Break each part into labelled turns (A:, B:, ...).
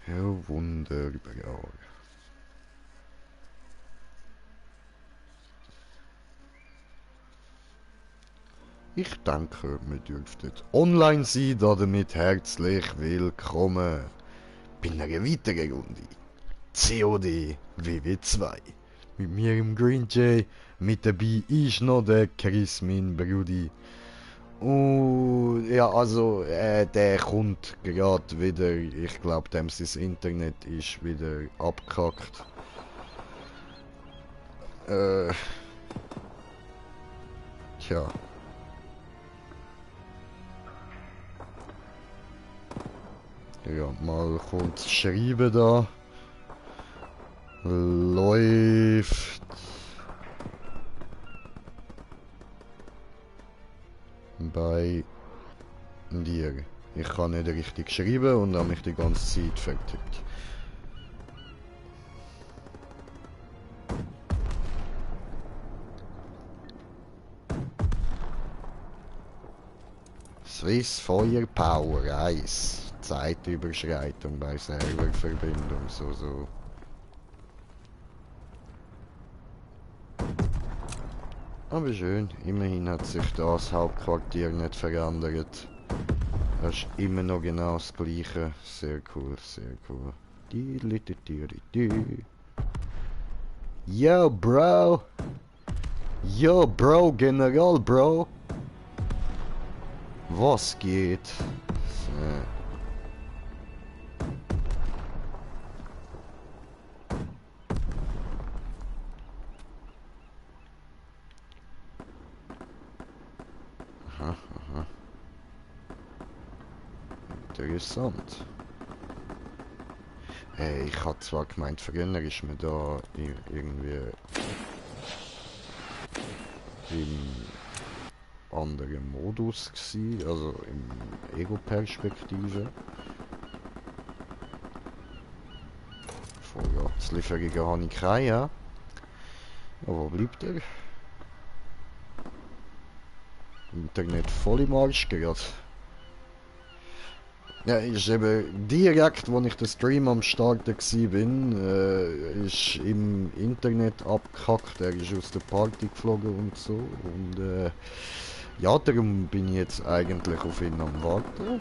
A: Ja, wunderbar. Ich denke, wir dürften online sein, damit herzlich willkommen bei einer weiteren Runde COD WW2. Mit mir im Green Jay, mit dabei ist noch der Chris, mein Brudi. Und ja, also, der kommt gerade wieder. Ich glaube, dem sein Internet ist wieder abgekackt. Äh, tja. Ja, mal kurz schreiben da. Läuft bei dir. Ich kann nicht richtig schreiben und habe mich die ganze Zeit vertippt. Swiss Firepower 1. Zeitüberschreitung bei Serververbindung. So. Aber schön, immerhin hat sich das Hauptquartier nicht verändert. Das ist immer noch genau das gleiche. Sehr cool, sehr cool. Yo, Bro! Yo, Bro, General, Bro! Was geht? So. Aha, aha. Interessant. Ich hatte zwar gemeint, früher ist man da irgendwie im anderen Modus gewesen, also im Ego-Perspektive. Vorratslieferungen habe ich keine, ja. Aber wo bleibt er? Internet voll im Arsch gerade. Ja, ist eben direkt, als ich den Stream am Starten war, ist im Internet abgekackt. Er ist aus der Party geflogen und so. Und ja, darum bin ich jetzt eigentlich auf ihn am Warten.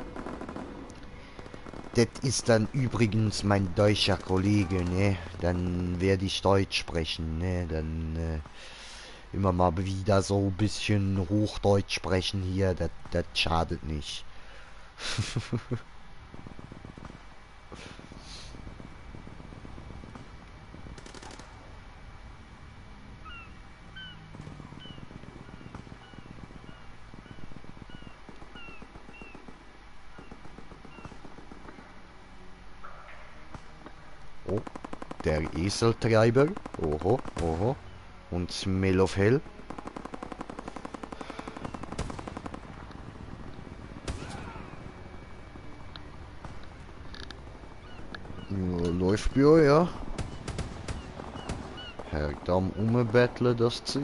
A: Das ist dann übrigens mein deutscher Kollege, ne? Dann werde ich Deutsch sprechen, ne? Dann immer mal wieder so ein bisschen Hochdeutsch sprechen hier, das schadet nicht. Oh, der Eseltreiber. Oho, oho. Und Smell of Hell. Ja, läuft bei euch, ja. Hergt am Umbetteln, das Zeug.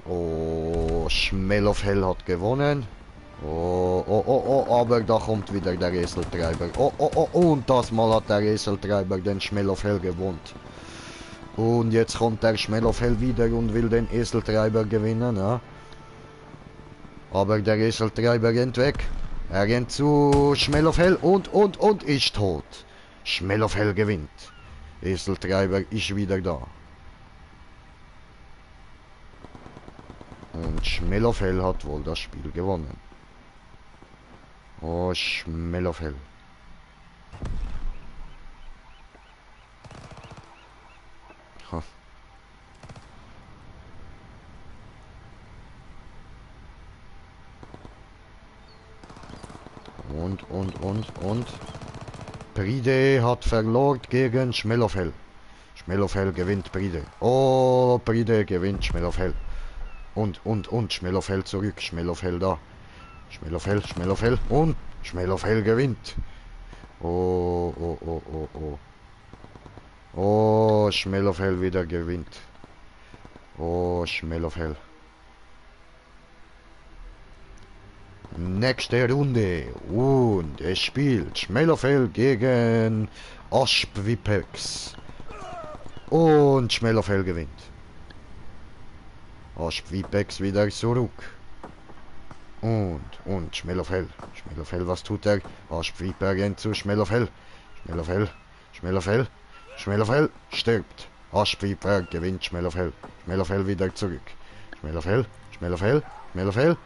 A: Oh, Smell of Hell hat gewonnen. Oh, oh, oh, oh, aber da kommt wieder der Eseltreiber. Oh, oh, oh, und das Mal hat der Eseltreiber den Schmell of Hell gewonnen. Und jetzt kommt der Schmell of Hell wieder und will den Eseltreiber gewinnen, ja. Aber der Eseltreiber rennt weg. Er rennt zu Schmell of Hell und ist tot. Schmell of Hell gewinnt. Eseltreiber ist wieder da. Und Schmell of Hell hat wohl das Spiel gewonnen. Oh, Schmell of Hell. Ha. Und. Pride hat verloren gegen Schmell of Hell. Schmell of Hell gewinnt Pride. Oh, Pride gewinnt Schmell of Hell. Und. Schmell of Hell zurück. Schmell of Hell da. Schmell of Hell. Und Schmell of Hell gewinnt. Oh. Oh, Schmell of Hell wieder gewinnt. Oh, Schmell of Hell. Nächste Runde. Und es spielt Schmellerfell gegen Aspvipex. Und Schmellerfell gewinnt. Aspvipex wieder zurück. Und Schmellerfell. Schmellerfell, was tut er? Aspvipex rennt zu Schmellerfell. Schmellerfell stirbt. Aspvipex gewinnt Schmellerfell. Schmellerfell wieder zurück. Schmellerfell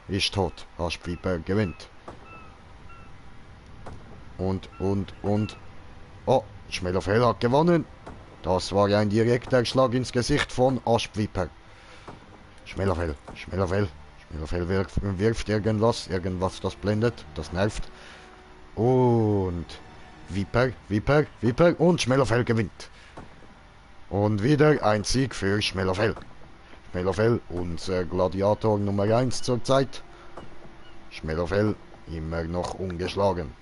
A: ist tot. Aspvipex gewinnt. Und. Oh, Schmellerfell hat gewonnen. Das war ein direkter Schlag ins Gesicht von Aspvipex. Schmellerfell wirft irgendwas, das blendet, das nervt. Und Viper und Schmellerfell gewinnt. Und wieder ein Sieg für Schmellerfell. Schmellerfell, unser Gladiator Nummer 1 zurzeit. Schmellerfell immer noch ungeschlagen.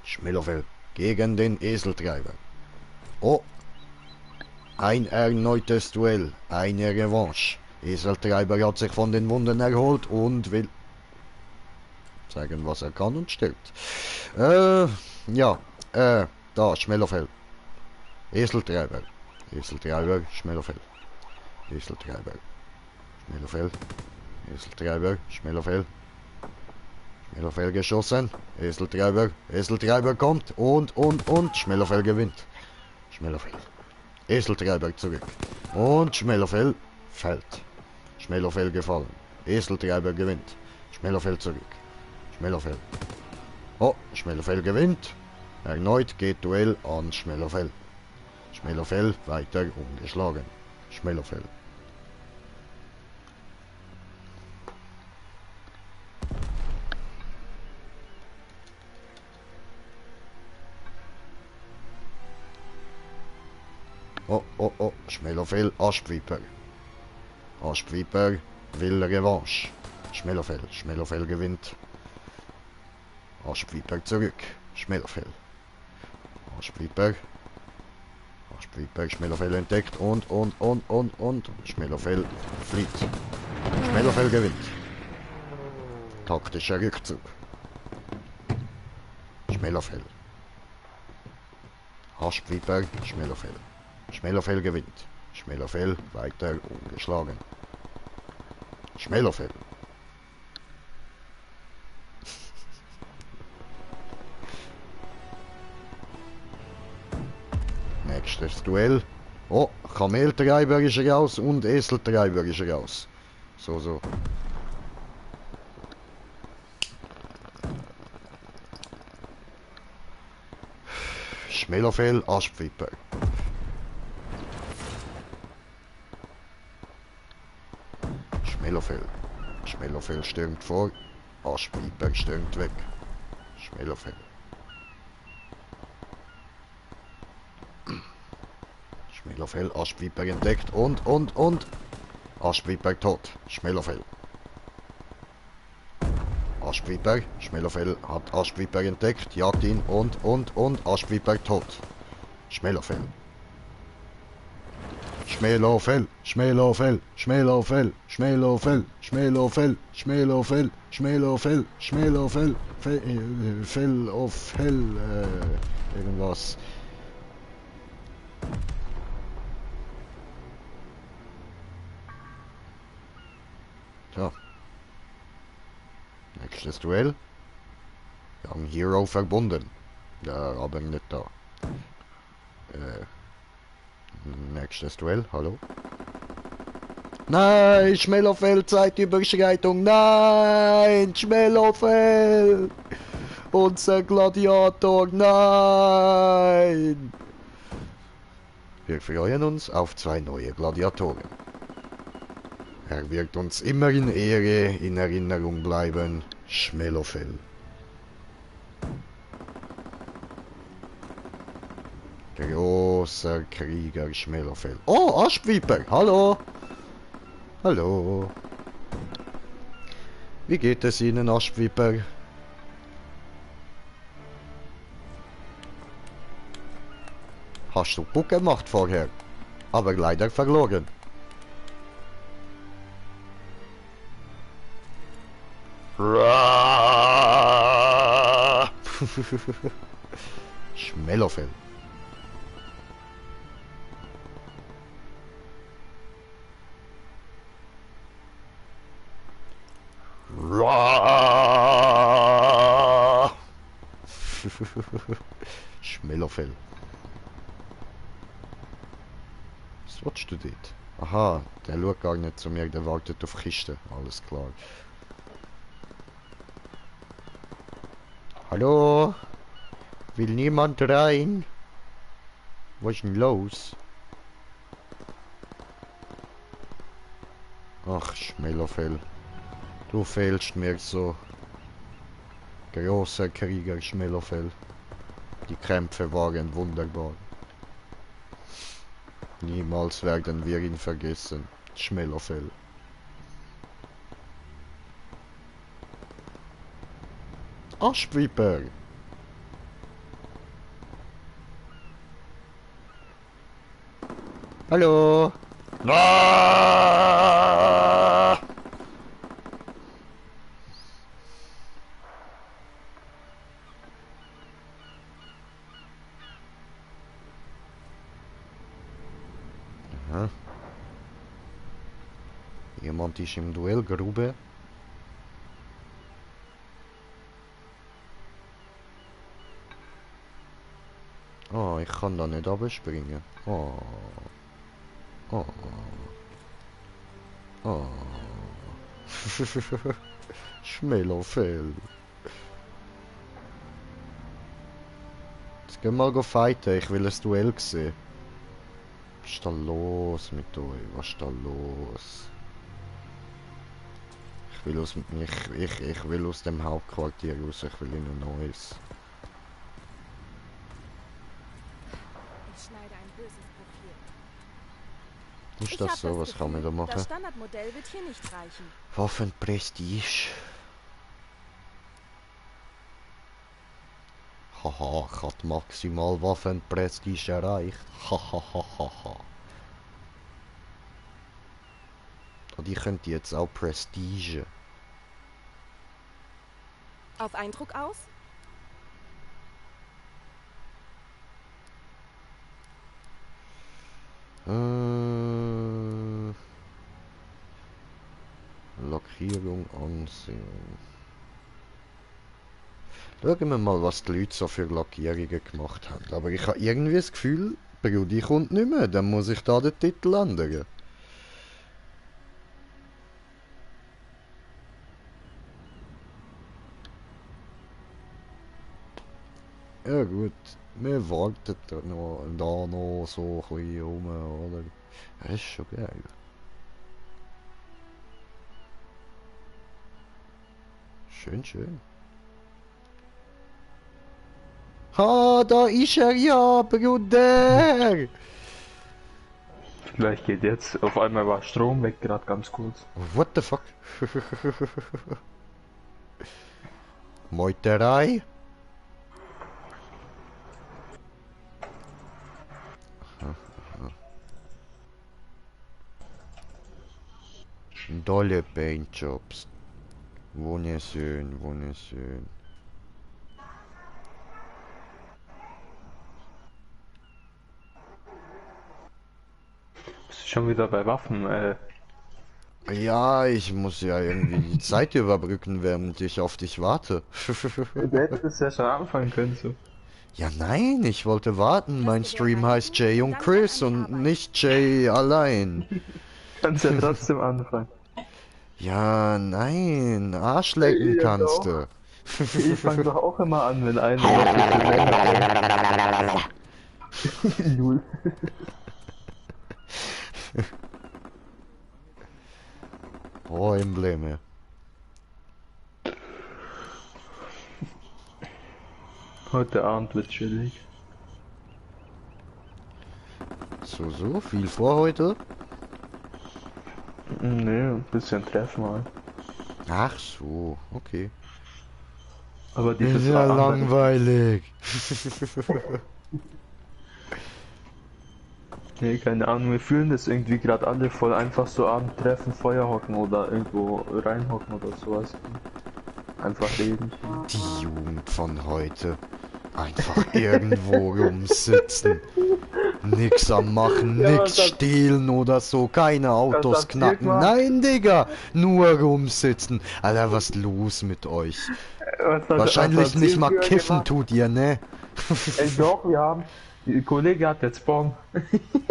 A: Schmellerfell gegen den Eseltreiber. Oh, ein erneutes Duell, eine Revanche. Eseltreiber hat sich von den Wunden erholt und will zeigen, was er kann und stirbt. Da, Schmellerfell. Eseltreiber, Schmellerfell. Schmellerfell geschossen. Eseltreiber kommt und Schmellerfell gewinnt. Eseltreiber zurück. Und Schmellerfell fällt. Schmellerfell gefallen. Eseltreiber gewinnt. Schmellerfell zurück. Oh, Schmellerfell gewinnt. Erneut geht Duell an Schmellerfell. Schmellerfell weiter ungeschlagen. Schmellerfell. Oh, Schmellerfell, Aspvipex. Aspvipex will Revanche. Schmellerfell gewinnt. Aspvipex zurück. Schmellerfell, Schmellerfell entdeckt und Schmellerfell flieht. Schmellerfell gewinnt. Taktischer Rückzug. Schmellerfell. Aspvipex, Schmellerfell. Schmellerfell gewinnt. Schmellerfell weiter ungeschlagen. Schmellerfell. Nächstes Duell. Oh, Kameltreiber ist raus und Eseltreiber ist raus. So. Schmellerfell, Aspvipex. Schmellerfell stürmt vor, Aspvipex stürmt weg. Schmellerfell, Aspvipex entdeckt und Aspvipex tot. Schmellerfell, Schmellerfell hat Aspvipex entdeckt, jagt ihn und Aspvipex tot. Schmellerfell, Fell of Hell, irgendwas. Tja. Nächstes Duell. Young Hero verbunden. Ja, aber nicht da. Nächstes Duell, hallo? Nein, Schmellerfell, Zeitüberschreitung, nein, Schmellerfell, unser Gladiator, nein. Wir freuen uns auf 2 neue Gladiatoren. Er wird uns immer in Ehre in Erinnerung bleiben, Schmellerfell. Großer Krieger Schmellerfell. Oh, Aspvipex, hallo. Hallo. Wie geht es Ihnen, Aspvipex? Hast du Puck gemacht vorher, aber leider verloren. Rar. Schmellerfell. Schmellerfell. Was willst du dort? Aha, der schaut gar nicht zu mir, der wartet auf Kiste. Alles klar. Hallo? Will niemand rein? Was ist denn los? Ach, Schmellerfell. Du fehlst mir so. Großer Krieger Schmellerfell. Die Kämpfe waren wunderbar. Niemals werden wir ihn vergessen. Schmellerfell. Aschwiper! Hallo! Ah! Aha. Jemand ist im Duellgrube. Oh, ich kann da nicht abspringen. Oh. Oh. Oh. Schmellerfell. Jetzt gehen wir mal fighten. Ich will ein Duell sehen. Was ist da los mit euch? Was ist da los? Ich will aus dem Hauptquartier raus. Ich will in ein neues. Ist das so? Was kann man da machen?
B: Das Standardmodell wird hier nicht reichen.
A: Waffenprestige. Haha, ich habe maximal Waffenprestige erreicht. Hahaha. Und ich könnte jetzt auch Prestige.
B: Auf Eindruck aus?
A: Lackierung ansehen. Schauen wir mal, was die Leute so für Lackierungen gemacht haben. Aber ich habe irgendwie das Gefühl, Brudi kommt nicht mehr. Dann muss ich da den Titel ändern. Ja gut, wir warten da noch so ein bisschen rum, oder? Das ist schon geil. Schön, schön. Ha, da ist er ja, Bruder!
C: Vielleicht geht jetzt, auf einmal war Strom weg, gerade ganz kurz.
A: What the fuck? Meuterei? Dolle Paintjobs. Wunderschön, wunderschön.
C: Bist du schon wieder bei Waffen,
A: Ja, ich muss ja irgendwie die Zeit überbrücken, während ich auf dich warte.
C: Du hättest ja schon anfangen können, so.
A: Ja, nein, ich wollte warten. Mein Stream heißt Jay und Chris und nicht Jay allein.
C: Kannst ja trotzdem anfangen.
A: Ja, nein, Arschlecken
C: Ja,
A: kannst
C: doch.
A: du.
C: Ich fang doch auch immer an, wenn einer was mit dem Null.
A: Oh, Embleme.
C: Heute Abend wird chillig.
A: So viel vor heute?
C: Nee, ein bisschen treffen mal.
A: Ach so, okay.
C: Aber
A: Ist
C: dieses
A: ja
C: andere-
A: langweilig.
C: Nee, keine Ahnung, wir fühlen das irgendwie gerade alle voll einfach so Abend treffen, Feuer hocken oder irgendwo reinhocken oder sowas. Einfach reden.
A: Die Jugend von heute. Einfach irgendwo rumsitzen. Nix am machen,
C: Ja,
A: nix stehlen oder so, keine Autos
C: sagt ihr
A: knacken.
C: mal?
A: Nein, Digga, nur rumsitzen. Alter, was los mit euch? Wahrscheinlich
C: habt
A: nicht
C: ihr
A: mal
C: früher
A: kiffen
C: gemacht?
A: tut ihr, ne?
C: Ey, doch, wir haben. Die Kollege hat jetzt Bon.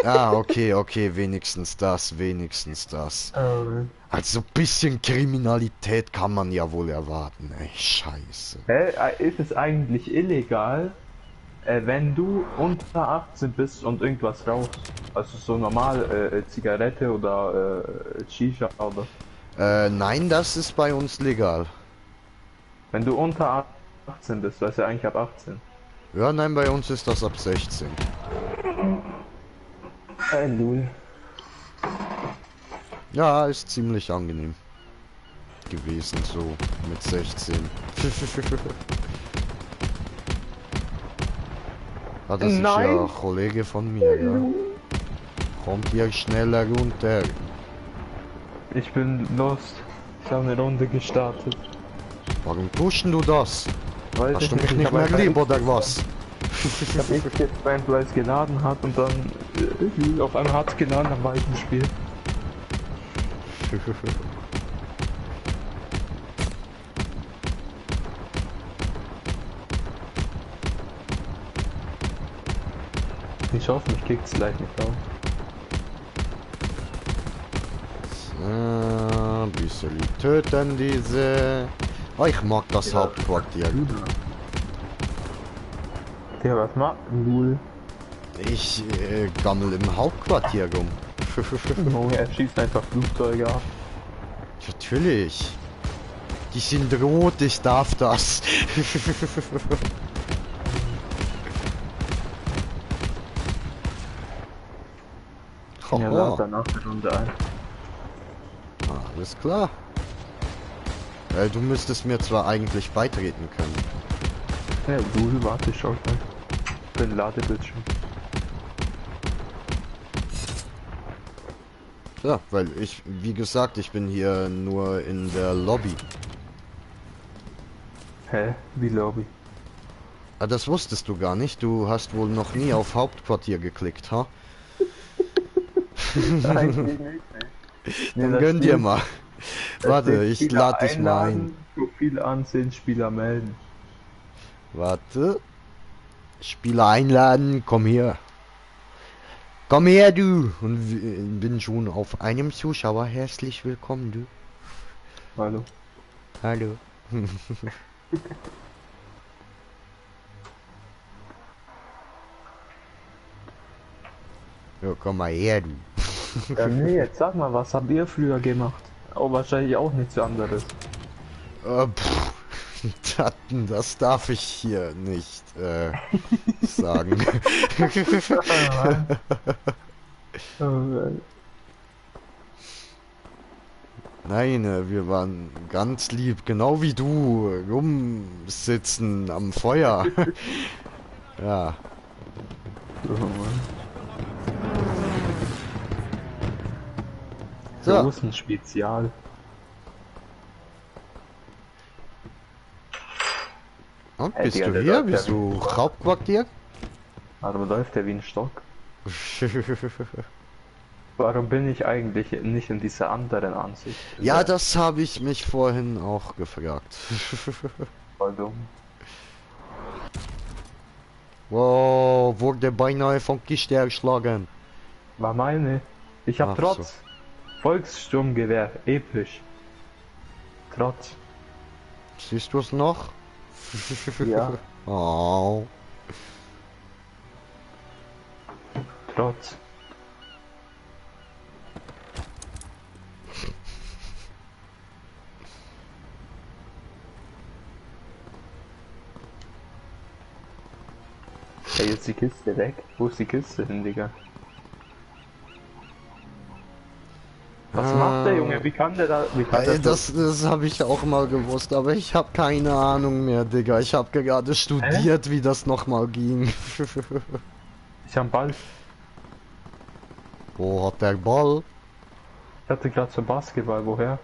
A: Ah, okay, okay, wenigstens das, wenigstens das. Also bisschen Kriminalität kann man ja wohl erwarten, ey, scheiße.
C: Hä? Ist es eigentlich illegal, wenn du unter 18 bist und irgendwas rauchst? Also so normal Zigarette oder Shisha oder.
A: Nein, das ist bei uns legal.
C: Wenn du unter 18 bist, weißt du eigentlich ab 18.
A: Ja, nein, bei uns ist das ab 16.
C: Lul.
A: Ja, ist ziemlich angenehm gewesen, so mit 16. Ah, das ist
C: Nein.
A: ja ein Kollege von mir, ja. Kommt ihr schneller runter?
C: Ich bin lost. Ich habe eine Runde gestartet.
A: Warum pushen du das?
C: Weiß
A: Hast
C: ich
A: du mich
C: ich
A: nicht
C: hab
A: mehr
C: einfach
A: lieb
C: X-
A: oder was?
C: Ich hab X gespannt, weil es geladen hat und dann auf einmal hat es geladen, dann war ich im Spiel. Ich hoffe, mich kickt's gleich nicht auf.
A: Ein bisschen töten diese. Oh, ich mag das
C: Ja.
A: Hauptquartier.
C: Der was macht Lul?
A: Ich gammel im Hauptquartier rum.
C: Oh, er schießt einfach Flugzeuge ab.
A: Natürlich. Die sind rot, ich darf das.
C: Ja,
A: Haha.
C: lad danach eine Runde ein.
A: Alles klar. Du müsstest mir zwar eigentlich beitreten können.
C: Ja, Lul, warte, ich schau gleich. Bin Ladebildschirm.
A: Ja, weil ich, wie gesagt, ich bin hier nur in der Lobby.
C: Hä? Wie Lobby?
A: Ah, das wusstest du gar nicht. Du hast wohl noch nie auf Hauptquartier geklickt, ha?
C: Eigentlich nicht.
A: Dann gönn dir mal. Warte, ich lade dich mal ein.
C: Profil ansehen, Spieler melden.
A: Warte. Spieler einladen, komm her. Komm her, du. Und bin schon auf einem Zuschauer. Herzlich willkommen, du.
C: Hallo.
A: Hallo. Ja, komm mal her, du.
C: Nee, jetzt sag mal, was habt ihr früher gemacht? Oh, wahrscheinlich auch nichts anderes.
A: Pff, das darf ich hier nicht sagen. Nein, wir waren ganz lieb, genau wie du, rumsitzen am Feuer. Ja, so.
C: Großen Spezial.
A: Und
C: Hey,
A: bist
C: Digga,
A: du
C: der
A: hier?
C: läuft ja
A: Bist du Hauptquartier?
C: Aber läuft der wie ein Stock? Warum bin ich eigentlich nicht in dieser anderen Ansicht?
A: Ja, das habe ich mich vorhin auch gefragt.
C: Voll dumm.
A: Wow, wurde beinahe vom Kiste erschlagen.
C: War meine. Ich hab
A: Ach
C: Trotz. Volkssturmgewehr. Episch. Trotz.
A: Siehst du es noch?
C: Ja.
A: Oh.
C: Trotz. Ey, jetzt die Kiste weg. Wo ist die Kiste hin, Digga? Was macht der Junge? Wie kann der da... Wie kann der
A: Das habe ich auch mal gewusst, aber ich habe keine Ahnung mehr, Digga. Ich habe gerade studiert, wie das nochmal ging.
C: Ich hab Ball.
A: Wo hat der Ball?
C: Ich hatte gerade so Basketball. Woher?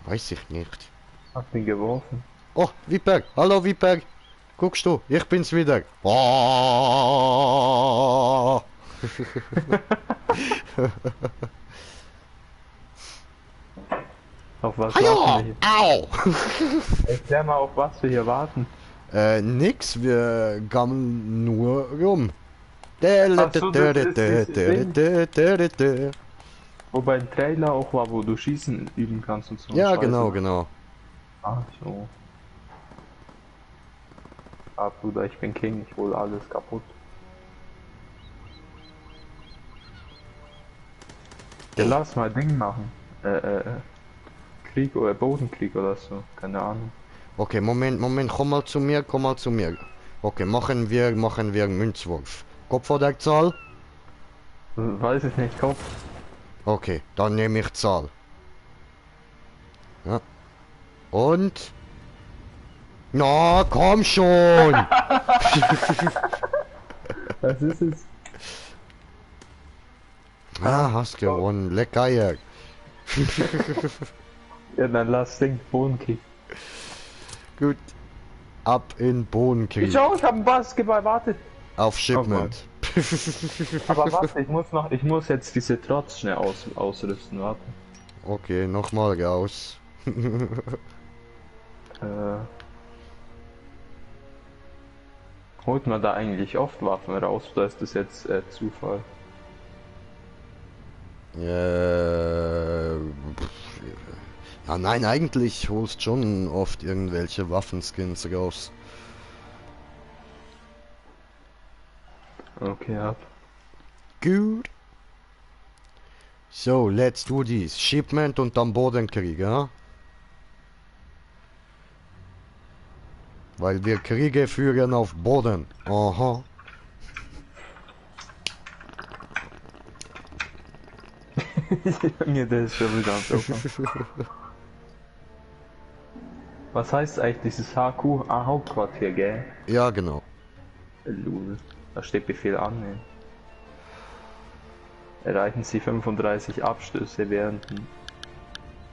A: Weiß ich nicht.
C: Hab den geworfen.
A: Oh, Viper. Hallo, Viper. Guckst du, ich bin's wieder. Oh.
C: Auf was
A: Hallo.
C: warten wir
A: Au.
C: hier? Erklär mal, auf was wir hier warten.
A: Nix, wir gammeln nur rum.
C: Ach so, das ist dieses Wo beim Trailer auch war, wo du Schießen üben kannst und so.
A: Ja,
C: Scheiße.
A: genau, genau.
C: Ach so. Ah, Bruder, ich bin King, ich hol alles kaputt. Ja, lass mal Ding machen. Krieg oder Bodenkrieg oder so, keine Ahnung.
A: Okay, Moment, komm mal zu mir, Okay, machen wir Münzwurf. Kopf oder Zahl?
C: Weiß ich nicht, Kopf.
A: Okay, dann nehme ich Zahl. Ja. Und? Na, komm schon!
C: Was ist es?
A: Ah, hast gewonnen. Lecker, ja.
C: Ja, dann lass Ding, Bodenkrieg.
A: Gut. Ab in Bodenkrieg.
C: Ich hab einen Basketball, warte.
A: Auf Shipment.
C: Aber warte, ich muss jetzt diese Trotz schnell ausrüsten, warte.
A: Okay, nochmal raus.
C: Holt man da eigentlich oft Waffen raus, oder ist das jetzt Zufall?
A: Ja, nein, eigentlich holst schon oft irgendwelche Waffenskins raus.
C: Okay, ab.
A: Gut. So, let's do this. Shipment und dann Bodenkrieg, ja? Weil wir Kriege führen auf Boden. Aha.
C: Junge, der ist schon wieder am Joker. Was heißt eigentlich dieses HQ Hauptquartier, gell?
A: Ja, genau.
C: Lul. Da steht Befehl annehmen. Erreichen Sie 35 Abstöße während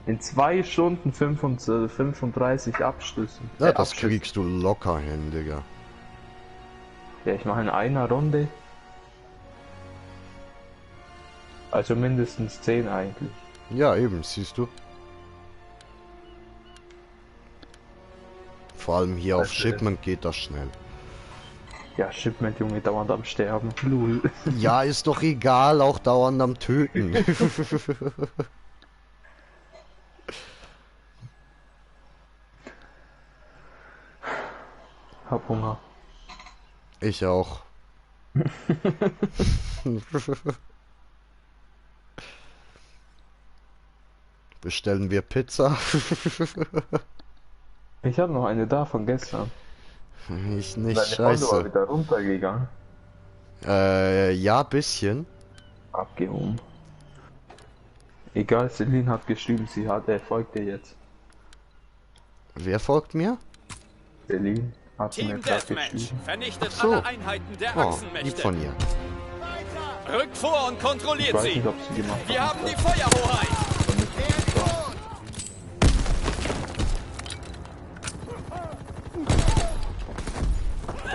C: in 2 Stunden 35 Abstöße.
A: Ja, das kriegst du locker hin, Digga.
C: Ja, ich mache in einer Runde. Also mindestens 10 eigentlich.
A: Ja, eben, siehst du. Vor allem hier auf Shipment geht das schnell.
C: Ja, Shipment, Junge, dauernd am Sterben. Lul.
A: Ja, ist doch egal, auch dauernd am Töten.
C: Hab Hunger.
A: Ich auch. Bestellen wir Pizza?
C: Ich habe noch eine da von gestern.
A: Ich nicht,
C: Deine Freunde war
A: scheiße.
C: wieder runtergegangen.
A: Ja, bisschen.
C: Abgehoben. Egal, Celine hat geschrieben, er folgt dir jetzt.
A: Wer folgt mir?
C: Celine hat mir
D: Team
C: gerade
D: Deathmatch
C: geschrieben.
D: vernichtet
A: So.
D: alle Einheiten der
A: Oh, lieb
D: Achsenmächte.
A: von ihr.
D: Rückt vor und
C: Ich
D: kontrolliert
C: weiß
D: sie.
C: nicht, ob sie gemacht hat.
D: Wir haben die Feuerhoheit.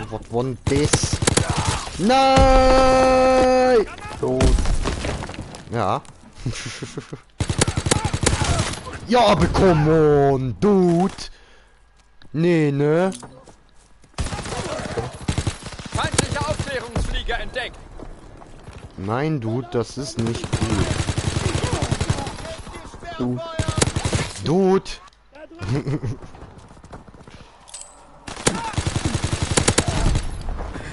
A: Oh, was war denn das? Nein!
C: Tot.
A: Ja. Ja, aber come on, Dude. Nee, ne?
D: Feindliche Aufklärungsflieger entdeckt.
A: Nein, Dude, das ist nicht gut.
C: Du.
A: Dude!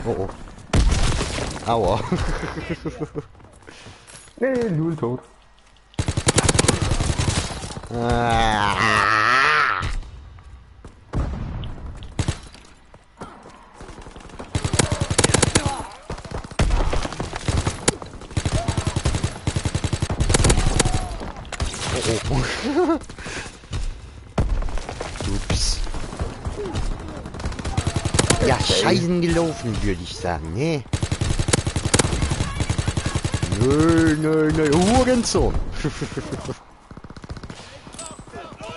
A: Oh oh. Aua.
C: Nee, Lul tot.
A: Ah. Oh, oh. Ups. Ja, scheißen gelaufen, würde ich sagen, ne? Nö, Hurensohn.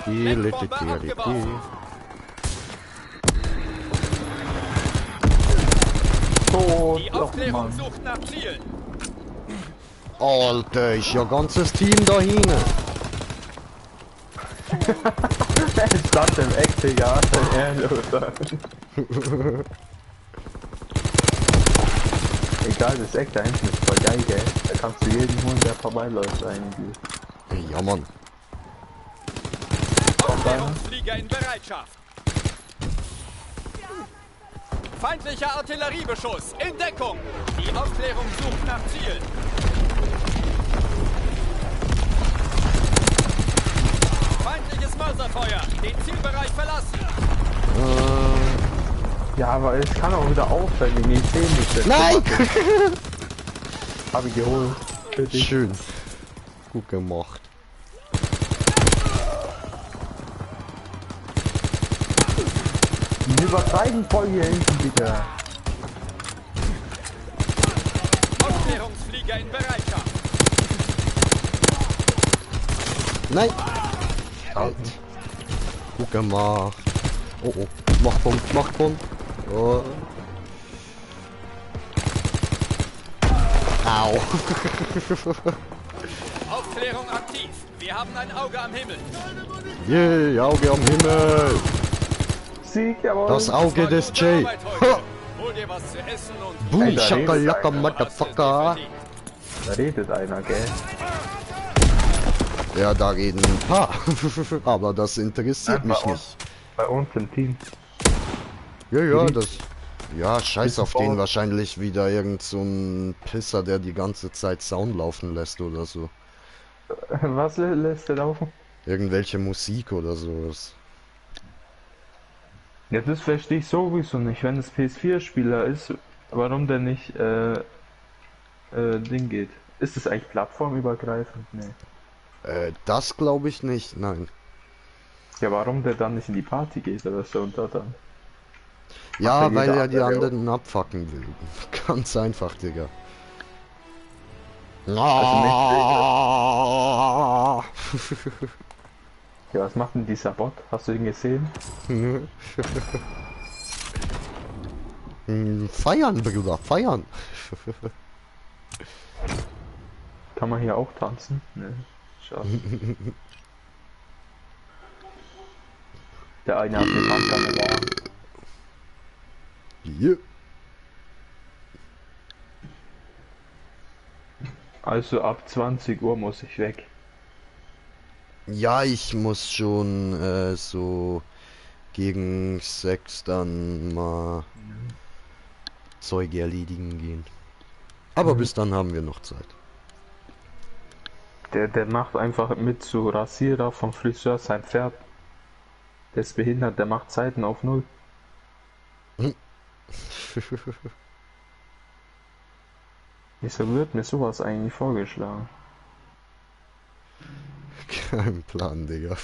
D: Lenkbombe abgeworfen.
C: Tot.
D: Die
C: Och,
D: Aufklärung
C: Mann.
D: sucht nach Zielen.
A: Alter, ist ja ganzes Team da hinten.
C: Er stand im Eck, Digga. Ehrenloser. Egal, das Eck da hinten ist voll geil, gell? Da kannst du jeden holen, der vorbeiläuft eigentlich.
A: Ja, Mann.
D: Aufklärungsflieger in Bereitschaft. Feindlicher Artilleriebeschuss in Deckung. Die Aufklärung sucht nach Zielen. Feindliches Mörserfeuer. Den Zielbereich verlassen.
C: Ja, aber es kann auch wieder aufhören, wenn ich sehe nicht.
A: Nein!
C: Hab ich geholt. Für dich.
A: Schön. Gut gemacht.
C: Die übertreiben voll hier hinten, Digga.
D: Aufklärungsflieger in Bereitschaft.
A: Nein! Halt. Gut gemacht. Oh oh. Machtpunkt, Machtpunkt. Oh. Au.
D: Aufklärung aktiv. Wir haben ein Auge am Himmel.
A: Yeah, Auge am Himmel.
C: Sieg, jawohl.
A: Das Auge
D: War
A: des
D: gute
A: Jay.
D: Arbeit heute. Hol dir was zu essen und
A: Boom,
C: da
A: Shakalaka,
C: redet einer.
A: Motherfucker.
C: Da redet einer, gell?
A: Ja, da reden ein paar. Aber das interessiert mich
C: bei
A: nicht.
C: Bei uns im Team.
A: Ja, ja,
C: Mhm.
A: das... Ja, scheiß
C: Ist
A: auf den
C: voll.
A: wahrscheinlich wieder irgend so ein Pisser, der die ganze Zeit Sound laufen lässt oder so.
C: Was lässt der laufen?
A: Irgendwelche Musik oder sowas.
C: Ja, das verstehe ich sowieso nicht. Wenn es PS4-Spieler ist, warum der nicht Ding geht? Ist es eigentlich plattformübergreifend? Nee.
A: Das glaube ich nicht, nein.
C: Ja, warum der dann nicht in die Party geht oder so und da dann?
A: Ja,
C: ja
A: weil
C: jeder
A: er die
C: andere
A: anderen abfacken will. Ganz einfach, Digga.
C: Also Ja, was macht denn dieser Bot? Hast du ihn gesehen?
A: Feiern, Bruder, feiern.
C: Kann man hier auch tanzen? Ne, schade. Der eine hat den Handkamera da.
A: Yeah.
C: Also ab 20 Uhr muss ich weg.
A: Ja, ich muss schon so gegen 6 dann mal Zeuge erledigen gehen. Aber bis dann haben wir noch Zeit.
C: Der macht einfach mit zu Rasierer vom Friseur sein Pferd. Der ist behindert, der macht Zeiten auf 0. Wieso wird mir sowas eigentlich vorgeschlagen?
A: Kein Plan, Digga.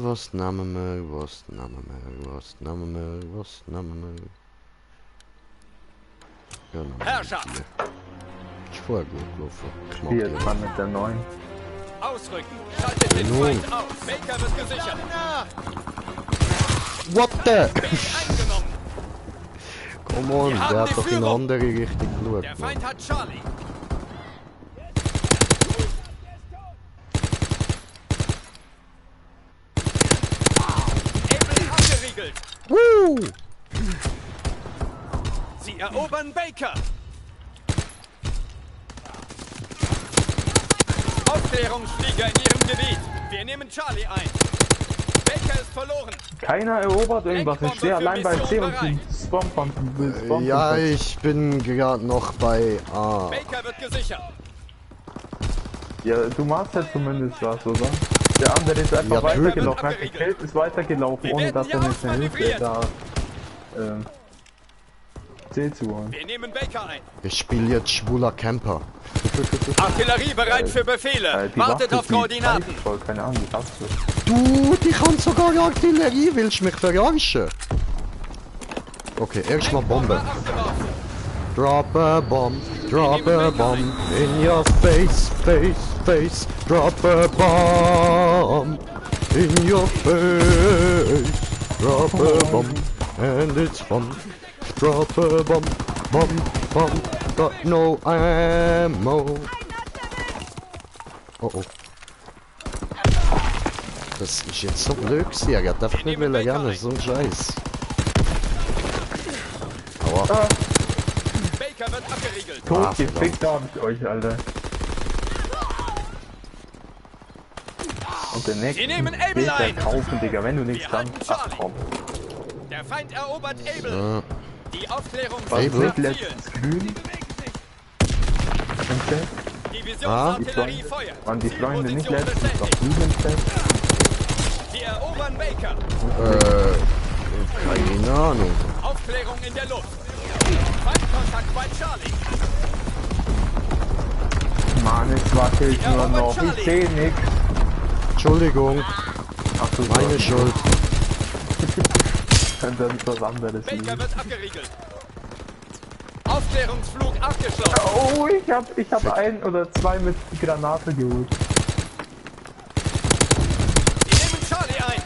A: Was namen wir, was namen wir, was namen wir, was namen wir? Ja, namen wir
D: Herrschaft.
A: hier. Ich vorher gut laufen. Ich mag
C: Hier
A: die.
C: jetzt mal mit der neuen.
D: Ausrücken. Schaltet den
A: Nun.
D: Feind aus. Baker wird gesichert.
A: What the?
D: B eingenommen.
A: Come on,
D: Wir haben
A: der
D: die
A: hat doch in eine
D: Führung.
A: andere Richtung geschaut.
D: Der
A: Mann.
D: Feind hat Charlie. Able abgeriegelt.
A: Woo!
D: Sie erobern Baker. Aufklärungsflieger in ihrem Gebiet. Wir nehmen Charlie ein. Baker ist verloren.
C: Keiner erobert irgendwas. Ich stehe allein bei C und
D: Bereit.
C: Spawn.
A: Ja, ich bin gerade noch bei A.
D: Baker wird gesichert.
C: Ja, du machst ja zumindest was, oder? Der andere ist einfach
A: Ja,
C: weitergelaufen,
D: töten.
C: hat gekillt, ist weitergelaufen,
D: Wir
C: ohne
D: werden
C: dass
D: hier
C: er nicht eine Hilfe
D: ausmanövriert.
C: da C zu holen.
D: Wir nehmen Baker ein.
A: Ich spiele jetzt schwuler Camper.
D: Artillerie bereit für Befehle.
C: Die
D: Wartet
C: Waffe,
D: auf
C: die
D: Koordinaten.
C: pfeift voll, keine Ahnung, die hast du.
A: Du, die kann sogar Artillerie, willst du mich verarschen? Okay, erstmal Bombe.
D: Abgeworfen.
A: Drop a bomb in your face, face. Drop a bomb in your face. Drop a bomb and it's fun. Drop a bomb, got no ammo. Oh oh. Das ist jetzt so blöd gewesen, er hat einfach nicht gerne so ein Scheiß. Aua.
D: Baker wird abgeriegelt.
C: Tot, gefickt hab ich euch, Alter. Und den
D: Sie nehmen
C: nächsten
D: Able
C: Meter
D: ein.
C: kaufen, Digga, wenn du nichts
D: Wir
C: kannst.
D: halten
C: Ach
D: Charlie.
C: komm.
D: Der Feind erobert Able. Die Aufklärung
C: Was
A: Able?
C: wird
D: nach Zielen.
C: letztens grün? Und der?
D: Divisionsartillerie Feuer.
C: Waren die Freunde nicht
D: Zielposition
C: letztens auf
D: bestätigt.
C: diesem Fest?
D: Sie erobern Baker.
A: Keine Ahnung.
D: Aufklärung in der Luft. Feindkontakt bei Charlie.
C: Mann, es wackelt nur noch. Ich seh nix.
A: Entschuldigung,
C: Ach du
A: meine
C: Gott.
A: Schuld.
C: Könnte uns was anderes
D: Baker
C: liegen.
D: wird abgeriegelt. Aufklärungsflug abgeschlossen.
C: Oh, ich hab ein oder zwei mit Granate geholt.
D: Sie nehmen Charlie ein.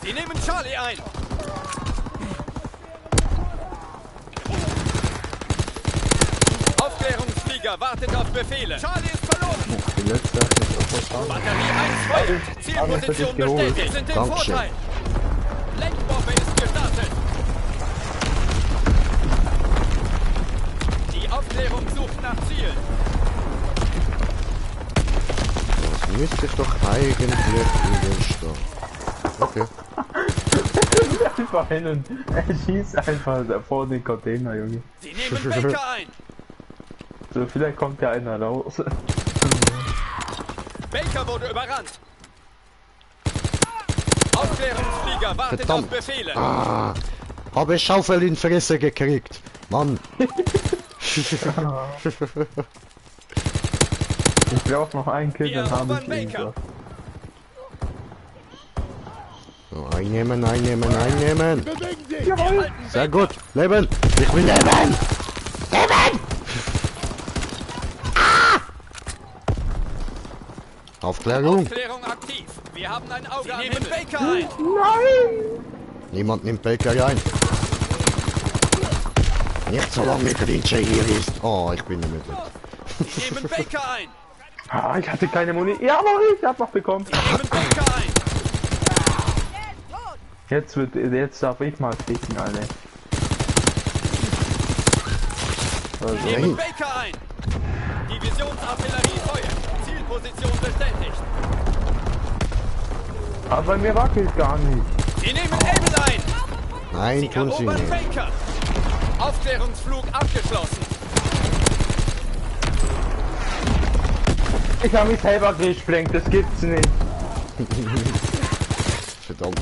D: Sie nehmen Charlie ein. Aufklärungsflieger wartet auf Befehle. Charlie ist verloren.
C: Die letzte hat mich auch verstanden.
D: Batterie 1 Feuer. Zielposition bestätigt. Wir sind im
A: Dankeschön.
D: Vorteil. Lenkbombe ist gestartet. Die Aufklärung sucht nach Zielen.
A: Das müsste ich doch eigentlich überstehen. Okay.
C: Einfach hin und er schießt einfach vor den Container, Junge.
D: Sie nehmen Baker ein.
C: So, vielleicht kommt ja einer raus.
D: Baker wurde überrannt. Aufklärungsflieger wartet
A: Verdammt.
D: auf Befehle.
A: Habe Schaufel in Fresse gekriegt. Mann.
C: Ich brauch noch einen Kill,
D: Wir
C: dann habe
D: erobern
C: ich ihn.
D: Baker.
A: So, einnehmen.
D: Wir halten
A: Sehr gut. Leben. Ich will leben. Aufklärung.
D: Aufklärung aktiv. Wir haben ein Auge am Himmel. Baker ein.
A: Niemand nimmt Baker ein. Nicht so lange mit Rinche hier ist. Oh, ich bin nicht mehr drin.
D: Sie nehmen Baker ein.
C: Ah, ich hatte keine Munition. Ja, aber ich hab noch bekommen.
D: Sie nehmen Baker ein.
C: Jetzt darf ich mal ficken, Alter. Also,
D: Sie nehmen Baker ein. Divisionsartillerie Feuer. Zielposition bestätigt.
C: aber bei mir wackelt gar nicht.
D: Sie nehmen Able ein.
A: Nein,
D: Sie
A: tun sie
D: erobern
A: nicht.
D: Baker. Aufklärungsflug abgeschlossen.
C: Ich habe mich selber gesprengt, das gibt's nicht.
A: Verdammt.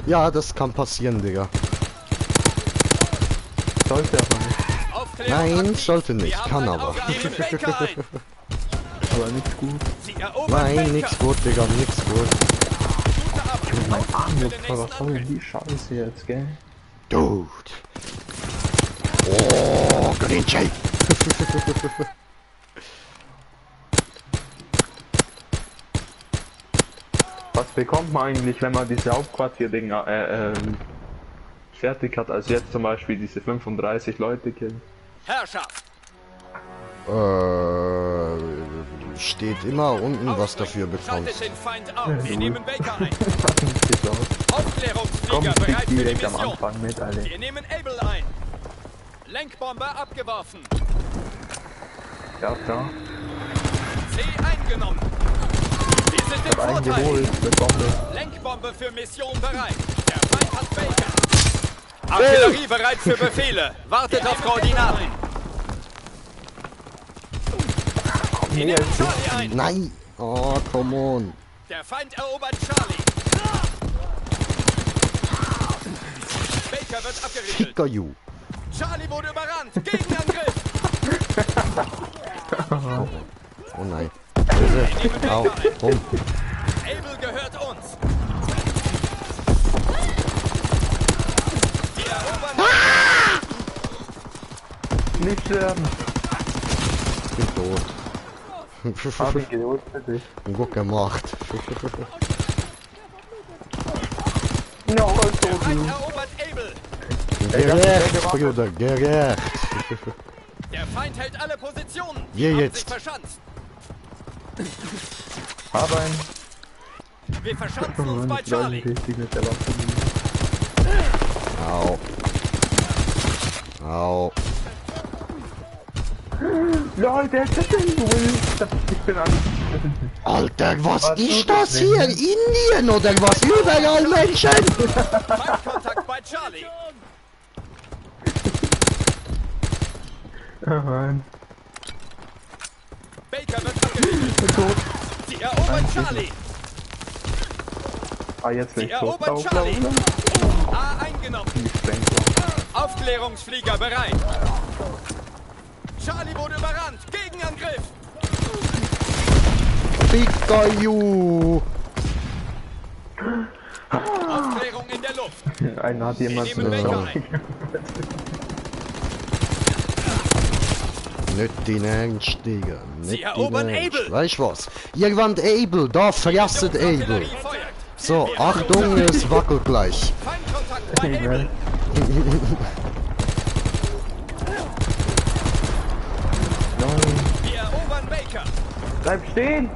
A: Ja, das kann passieren, Digga.
C: Sollte aber nicht,
D: Aufklärung
A: Nein,
D: aktiv.
A: sollte nicht,
D: Wir haben
A: kann
D: ein
A: aber.
D: Auge am Himmel. Baker ein.
C: aber nicht gut.
D: Sie erobern
A: Nein,
D: Baker.
A: nix gut, Digga, nix gut.
D: Gute Arbeit.
C: Mein Arm
D: Für den
C: juckt, aber was
D: nächsten
C: soll denn
D: Angriff.
C: die Scheiße jetzt, gell?
A: Dude. Oh, Grinche.
C: Was bekommt man eigentlich, wenn man diese Hauptquartier-Dinger fertig hat, als jetzt zum Beispiel diese 35 Leute killen?
D: Herrschaft.
A: Steht immer unten, was dafür bekommst.
D: Schaltet den Feind auf. Wir nehmen Baker ein.
C: Sieht aus. Komm,
D: Aufklärungsflieger
C: ich
D: bereit für die
C: direkt am
D: Mission.
C: Anfang mit, Alter.
D: Wir nehmen Able ein. Lenkbombe abgeworfen.
C: Ja, klar.
D: C eingenommen. Wir sind im
C: Einen
D: Vorteil.
C: geholt, bekommen.
D: Lenkbombe für Mission bereit. Der Feind hat Baker. Artillerie bereit für Befehle. Wartet auf Koordinaten. Wir nehmen Charlie ein.
A: Nein. Oh, come on.
D: Der Feind erobert Charlie. Baker wird abgeriegelt.
A: Ficker you.
D: Charlie wurde überrannt. Gegenangriff.
A: Oh nein. Böse. Au, komm.
D: Able gehört uns. Wir erobern.
C: Nicht sterben.
A: Ich bin tot.
C: Hab ich geholt für dich.
A: Gut gemacht.
C: No,
D: Feind erobert Able.
A: Gerecht, Bruder, gerecht.
D: Der Feind hält alle Positionen.
A: Wir
D: Haben
A: jetzt.
D: sich verschanzt.
C: Hab einen.
D: Wir verschanzen uns bei Charlie.
C: Richtig mit der Waffe.
A: Au. Au.
C: Leute, ich bin an.
A: Alter, was
C: Was
A: ist
C: tut
A: das
C: das
A: hier?
C: denn?
A: Indien oder was? Überall Menschen!
D: Feindkontakt bei Charlie.
C: Oh Mann.
D: Baker wird abgeriegelt.
C: Tot.
D: Sie erobern Charlie.
C: Ah, jetzt bin
D: Sie
C: ich tot.
D: erobern
C: Lauf,
D: Charlie.
C: lauf, lauf.
D: A eingenommen.
C: Die Sprengung.
D: Aufklärungsflieger bereit. Charlie wurde überrannt. Gegenangriff.
A: Ficker you!
D: Aufklärung in der Luft.
C: Einer hat
D: Wir
C: jemanden
D: nehmen Baker ein.
A: Nicht dein Ernst, Digga.
D: Sie
A: Nicht
D: erobern
A: dein Ernst.
D: Able.
A: Weißt du was? Ihr wollt Able, da frasset Able.
D: Artillerie feuert.
A: So,
D: Wir
A: Achtung, es wackelt gleich.
D: Feindkontakt bei Able. Wir erobern Baker.
C: Bleib stehen!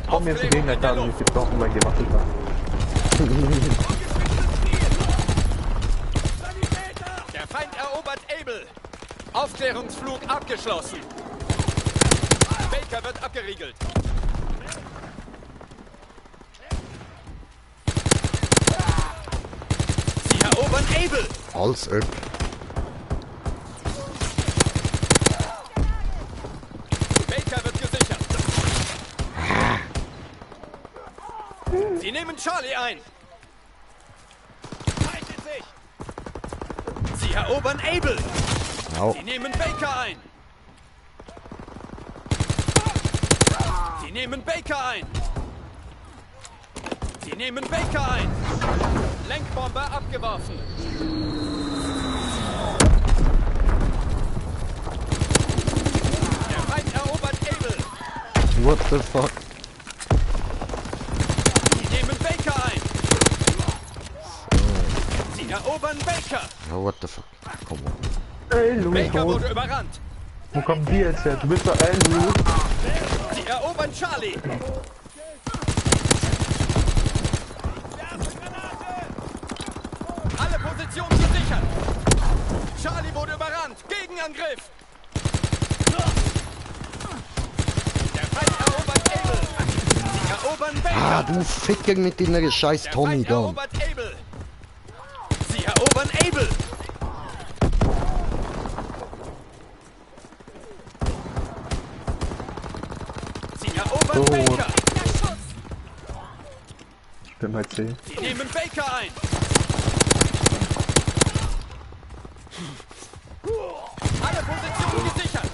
C: Komm, jetzt ein Gegner, da mich gebrochen, weil ich gewackelt habe.
D: Der Feind erobert Able. Aufklärungsflug abgeschlossen. Baker wird abgeriegelt. Sie erobern Able.
A: Als ob.
D: Baker wird gesichert. Sie nehmen Charlie ein. Feind in sich. Sie erobern Able.
A: Au.
D: Sie nehmen Baker ein. Sie nehmen Baker ein. Sie nehmen Baker ein. Lenkbombe abgeworfen. Der Feind erobert Able.
A: What the fuck?
D: Sie nehmen Baker ein. Sie erobern Baker.
A: Ja, what the fuck? Komm on.
C: Ey, Louis,
D: Baker
C: tot.
D: wurde überrannt.
C: Wo kommen die jetzt her? Du bist doch Louis.
D: Sie erobern Charlie. Alle Positionen gesichert. Charlie wurde überrannt. Gegenangriff. Der Feind erobert Able. Sie erobern
A: Ah,
D: Baker.
A: du Ficker mit deiner scheiß
D: Der
A: Tommy
D: Feind
A: Gun.
D: erobert Able. Sie erobern Able. Sie erobern
C: Tot.
D: Baker.
C: Ich bin bei C.
D: Sie nehmen Baker ein. Alle Positionen gesichert.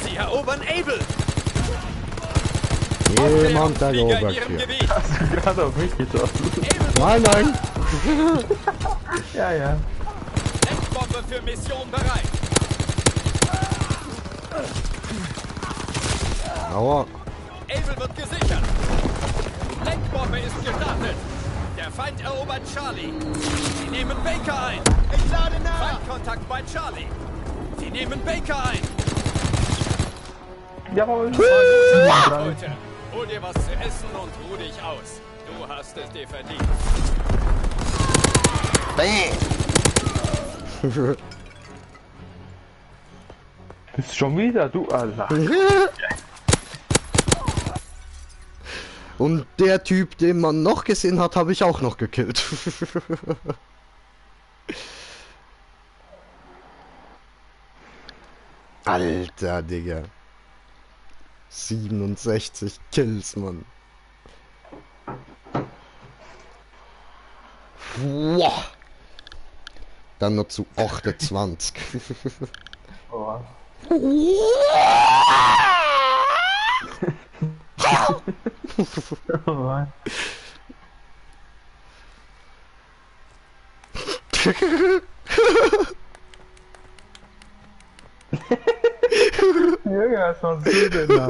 D: Sie erobern Able.
A: Jemand
D: Flieger in
A: erobert
D: ihrem
A: hier.
D: Gebiet.
C: Gerade auf mich geschossen.
A: Nein, nein.
C: Ja, ja.
D: Lenkbombe für Mission bereit.
A: Aua.
D: Able wird gesichert. Lenkbombe ist gestartet. Der Feind erobert Charlie. Sie nehmen Baker ein. Ich lade nach. Feindkontakt bei Charlie. Sie nehmen Baker ein.
C: Jawohl.
D: Leute, hol dir was zu essen und ruh dich aus. Du hast es dir verdient.
C: Bist schon wieder, du Allah.
A: Und der Typ, den man noch gesehen hat, habe ich auch noch gekillt. Alter, Digga. 67 Kills, Mann. Wow. Dann noch zu 28.
C: Oh. Oh Mann. Junge, was machst du denn da?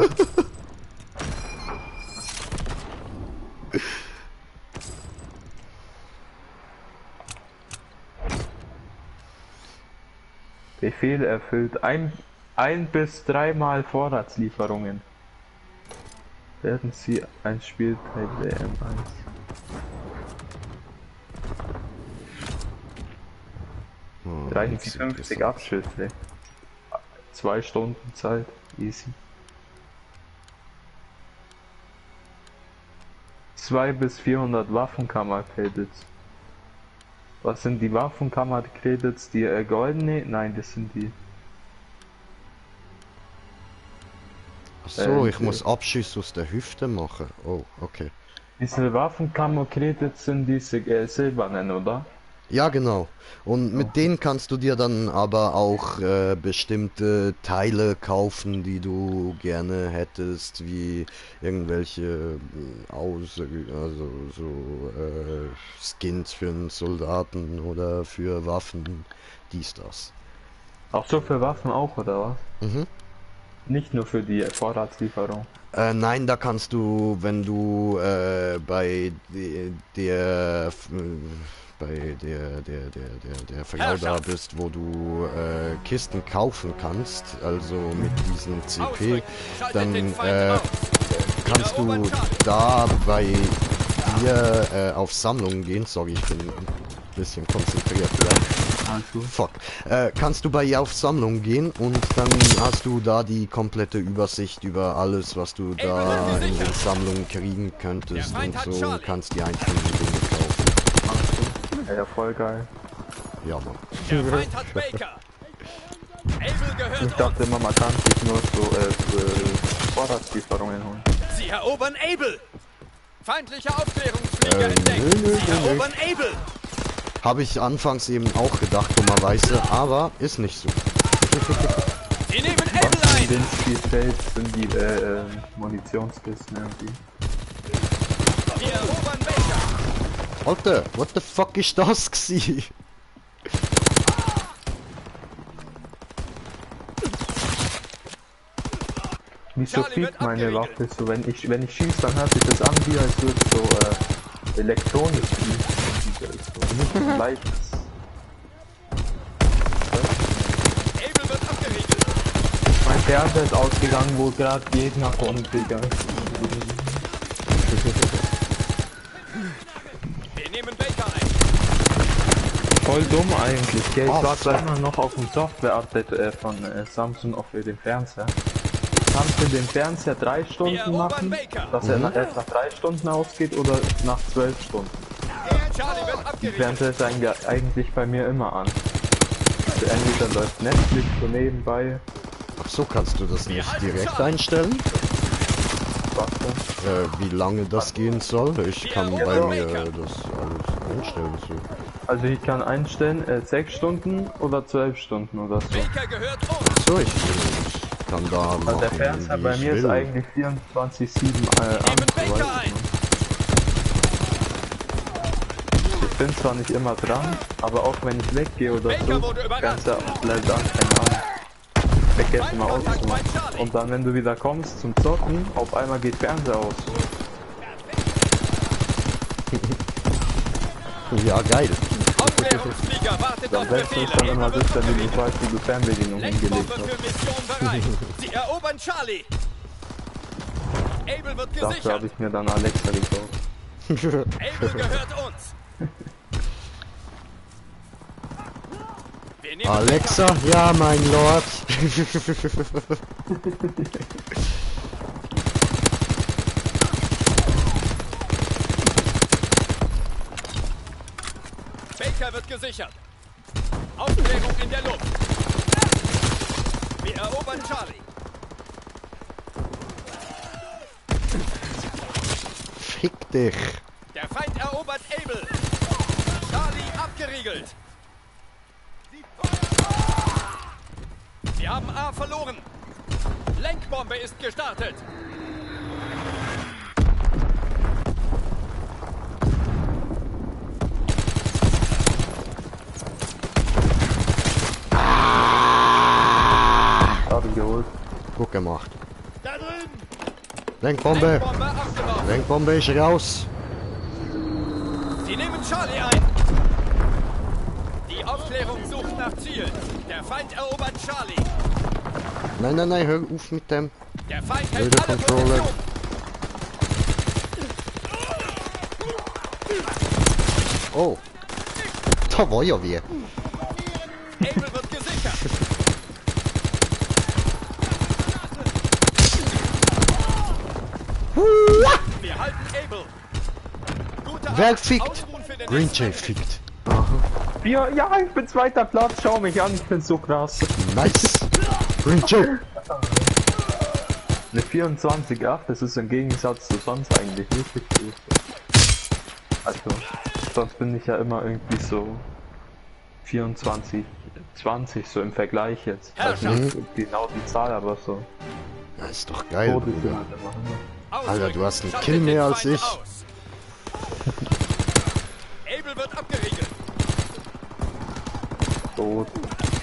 C: Befehl erfüllt. Ein bis dreimal Vorratslieferungen. Werden Sie ein Spielteil der M1.
A: Oh,
C: 53 Abschüsse. 2 Stunden Zeit. Easy. 2 bis 400 Waffenkammer-Credits. Was sind die Waffenkammer-Credits? Die goldene? Nein, das sind die.
A: Ach so, ich muss Abschüsse aus der Hüfte machen. Oh, okay.
C: Diese Waffenkammer-Credits sind diese silbernen, oder?
A: Ja, genau. Und mit denen kannst du dir dann aber auch bestimmte Teile kaufen, die du gerne hättest, wie irgendwelche also so Skins für einen Soldaten oder für Waffen, dies, das.
C: Auch so für Waffen auch, oder was?
A: Mhm.
C: Nicht nur für die Vorratslieferung.
A: Nein, da kannst du, wenn du bei der Frau da bist, wo du Kisten kaufen kannst, also mit diesem CP, dann kannst du da bei dir auf Sammlungen gehen. Sorry, ich bin ein bisschen konzentriert. Ja. Fuck. Kannst du bei ihr auf Sammlung gehen und dann hast du da die komplette Übersicht über alles, was du da in den Sammlungen kriegen könntest und so und kannst die einzelnen Dinge kaufen.
C: Ja, voll geil.
A: Ja, Mann.
D: Der Feind hat Baker. Able gehört
C: Ich dachte immer, man kann sich nur so Vorratslieferungen holen.
D: Sie erobern Able. Feindlicher Aufklärungsflieger entdeckt. Sie erobern Able.
A: Habe ich anfangs eben auch gedacht, dummerweise, aber ist nicht so.
D: Sie nehmen Able ein.
C: In den Spielfeld sind die Munitionskisten irgendwie.
D: Sie erobern Baker.
A: Alter, what the fuck ist das gsi?
C: Wieso
D: Charlie
C: fliegt
D: wird
C: meine
D: abgeriegelt.
C: Waffe so? Wenn ich schieße, dann hört sich das an, wie als würde so elektronisch so leicht.
D: Able wird abgeriegelt.
C: Mein Fernseher ist ausgegangen, wo gerade Gegner kommt, Digga.
D: Wir nehmen Baker ein.
C: Voll dumm eigentlich, gell? Ich
A: Oh,
C: warte
A: fuck.
C: immer noch auf ein Software-Update von Samsung auf den Fernseher. Kannst du den Fernseher 3 Stunden
D: erobern
C: machen,
D: Baker.
C: dass er erst nach 3 Stunden ausgeht oder nach 12 Stunden?
D: Charlie wird
C: Die
D: abgeriegelt.
C: Fernseher ist eigentlich bei mir immer an. Also entweder läuft Netflix so nebenbei,
A: Ach so, kannst du das nicht direkt einstellen?
C: was dann?
A: Wie lange das gehen soll? Ich kann bei mir das alles einstellen. So.
C: Also ich kann einstellen 6 Stunden oder 12 Stunden oder so.
D: Baker gehört uns.
A: So, ich kann da
C: Also
A: machen,
C: der Fernseher
A: wie
C: bei
A: ich
C: mir ist
A: will.
C: eigentlich 24/7
D: Nehmen Baker
C: an.
D: ein.
C: Ich bin zwar nicht immer dran, aber auch wenn ich weggehe oder
D: Baker
C: so,
D: wurde überrascht.
C: Fernseher bleibt an, keine Ahnung. Vergessen mal
D: Feindkontakt bei
C: auszumachen.
D: Charlie.
C: Und dann wenn du wieder kommst zum Zocken, auf einmal geht Fernseher aus.
A: Ja, geil.
D: Aufklärungsflieger wartet
C: Am
D: auf
C: besten ist dann
D: Befehle.
C: immer
D: Able
C: das,
D: wird
C: wenn du nicht
D: abgeriegelt.
C: weißt, wie du Fernbedienung hingelegt
D: Lenkbombe
C: hast.
D: für Mission bereit. Sie erobern Charlie. Able wird
C: Dafür habe
D: gesichert.
C: ich mir dann Alexa gekauft.
D: Able gehört uns. Wir nehmen
A: Alexa, ja, mein Lord.
D: Baker wird gesichert. Aufklärung in der Luft. Wir erobern Charlie.
A: Fick dich.
D: Der Feind erobert Able. abgeriegelt. Wir haben A verloren. Lenkbombe ist gestartet.
C: Hab ihn geholt.
A: Gut gemacht.
D: Da drüben.
A: Lenkbombe.
D: Lenkbombe abgeworfen.
A: Lenkbombe ist raus.
D: Sie nehmen Charlie ein. Die Aufklärung sucht nach Zielen. Der Feind erobert Charlie.
A: Nein, nein, nein, hör auf mit dem.
D: Der Feind hält
A: Blöde
D: alle
A: Controller.
D: Positionen.
A: Oh. Da war ja wie.
D: Able wird gesichert. Wir halten Able. Gute
A: Wer
D: Arbeit.
A: fickt?
D: Ausruhen für den
A: Green
D: nächsten
A: Jay
D: Match.
A: fickt.
C: Ja, ja, ich bin zweiter Platz. Schau mich an, ich bin so krass.
A: Nice. Green Jay.
C: Eine 24,8, das ist im Gegensatz zu sonst eigentlich wirklich gut. Also, sonst bin ich ja immer irgendwie so 24, 20 so im Vergleich jetzt. Also nicht genau die Zahl, aber so.
A: Ja, ist doch geil,
C: Tode sind
A: Bruder.
C: halt immer.
A: Alter, du hast einen
D: Schaltet
A: Kill
D: den
A: mehr als
D: Feind
A: ich.
D: aus. Able wird abgeriegelt.
C: Tot.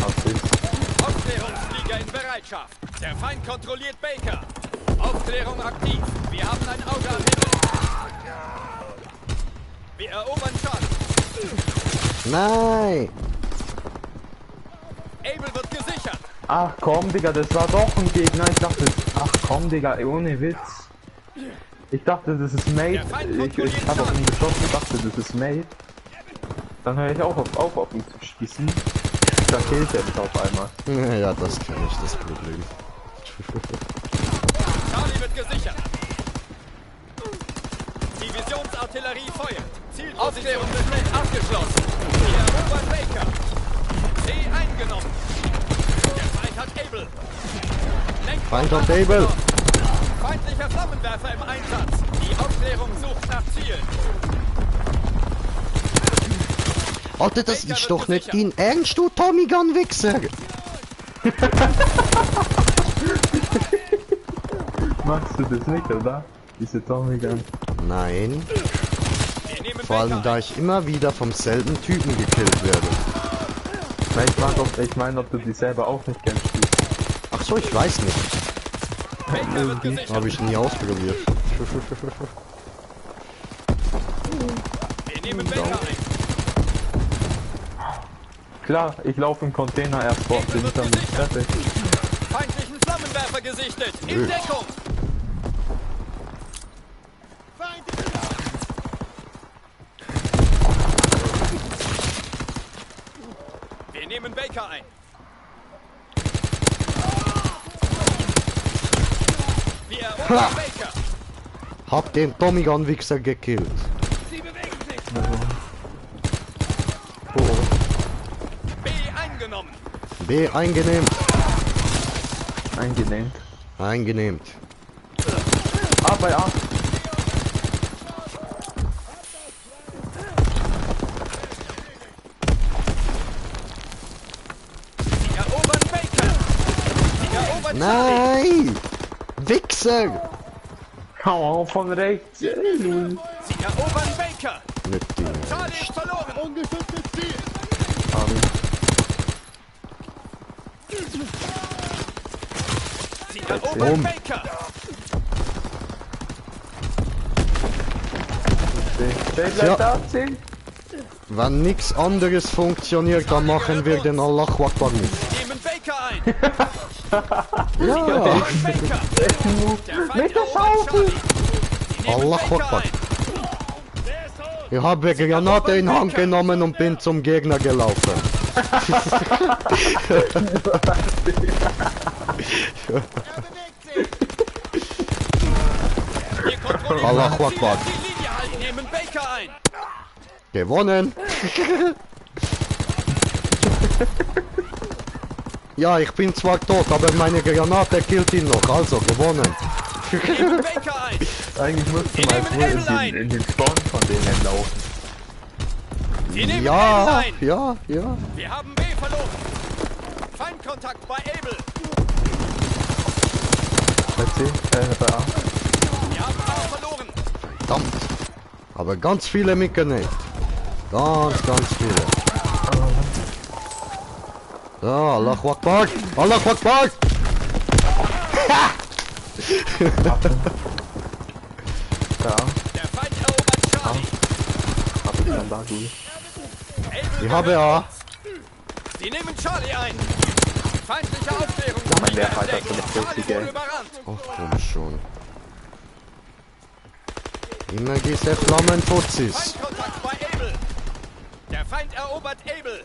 C: Assist.
D: Aufklärungsflieger in Bereitschaft. Der Feind kontrolliert Baker. Aufklärung aktiv. Wir haben ein Auge am Himmel. Wir erobern Charlie.
A: Nein.
D: Able wird gesichert.
C: Ach komm, Digga, das war doch ein Gegner. Ich dachte, ach komm, Digga, ohne Witz. Ich dachte, das ist Mate. Ich hab auf ihn geschossen, dachte, das ist Mate. Dann höre ich auch auf ihn zu schießen. Dann killt er mich auf einmal.
A: Ja, das kenne ich, das Problem.
D: Charlie wird gesichert. Divisionsartillerie feuert. Zielposition wird abgeschlossen. Wir erobern Baker. C eingenommen. Der Feind hat Able.
A: Feind hat Able.
D: Feindlicher Flammenwerfer im Einsatz. Die Aufklärung sucht nach Zielen.
A: Alter, das ist doch nicht dein Ernst, du Tommy Gun Wichser.
C: Machst du das nicht, oder? Diese Tommy Gun.
A: Nein,
D: Wir nehmen
A: vor allem
D: Baker
A: da ich immer wieder vom selben Typen gekillt werde.
C: Nein, ich meine, ob du die selber auch nicht kennst.
A: Ach so, ich weiß nicht.
D: ein. Baker wird gesichert.
A: Habe ich nie ausprobiert.
D: Wir nehmen Baker ein.
C: Klar, ich laufe im Container erst vor, bin ich dann fertig.
D: Feindlichen Flammenwerfer gesichtet. In Deckung. Wir nehmen Baker ein. Wir erobern
A: Ha!
D: Baker.
A: Hab den Tommy Gun Wichser gekillt.
D: Sie bewegen sich. B eingenommen.
A: B eingenehmt.
C: Eingenehmt.
A: Eingenehmt.
C: A bei A.
D: Sie erobern Baker. Sie erobern Charlie.
A: Nein! Wichser!
C: Hau auf von rechts.
D: Sie erobern Baker.
A: Nicht die.
D: Charlie ist verloren. Ungeschütztes Ziel. Sie erobern
A: Um.
D: Baker.
C: Stay
A: Ja.
C: bleibt da, 10.
A: Wenn nichts anderes funktioniert, dann machen wir den Allahu Akbar nicht.
D: Nehmen Baker ein.
A: Ja!
D: Erobern Baker. Der Feind
C: Mit der
D: erobert
C: Schaufel.
D: Charlie. Sie nehmen
A: Allahu
D: Baker
A: Akbar.
D: ein.
A: Ich habe Granate in Hand genommen und bin zum Gegner gelaufen.
D: Wir kontrollieren
A: Allahu
D: Ziele.
A: Akbar.
D: Die Linie halten. Nehmen Baker ein.
A: Gewonnen! Ja, ich bin zwar tot, aber meine Granate killt ihn noch, also gewonnen.
D: Nehmen Baker ein.
C: Eigentlich müsste man
D: nehmen
C: wohl
D: Able ein.
C: in den Spawn von denen laufen.
D: Sie nehmen
A: Ja,
D: Able ein.
A: ja, ja.
D: Wir haben B verloren. Feindkontakt bei Able.
C: Bei C, bei A.
D: Wir haben A verloren.
A: Verdammt. Aber ganz viele mitgenommen. Ganz viele. Ja, Allahu Akbar. Allahu Akbar.
C: Da,
D: Der Feind erobert Charlie.
C: hab ich dann da, du.
D: Able
A: Ich habe A.
D: Sie nehmen Charlie ein. Feindliche Aufklärung.
C: mein Lehrfighter ist so eine
D: Charlie
C: Pussy, gell.
D: wurde überrannt.
A: Ach komm schon. Immer diese Flammenfuzis.
D: Feindkontakt bei Able. Der Feind erobert Able.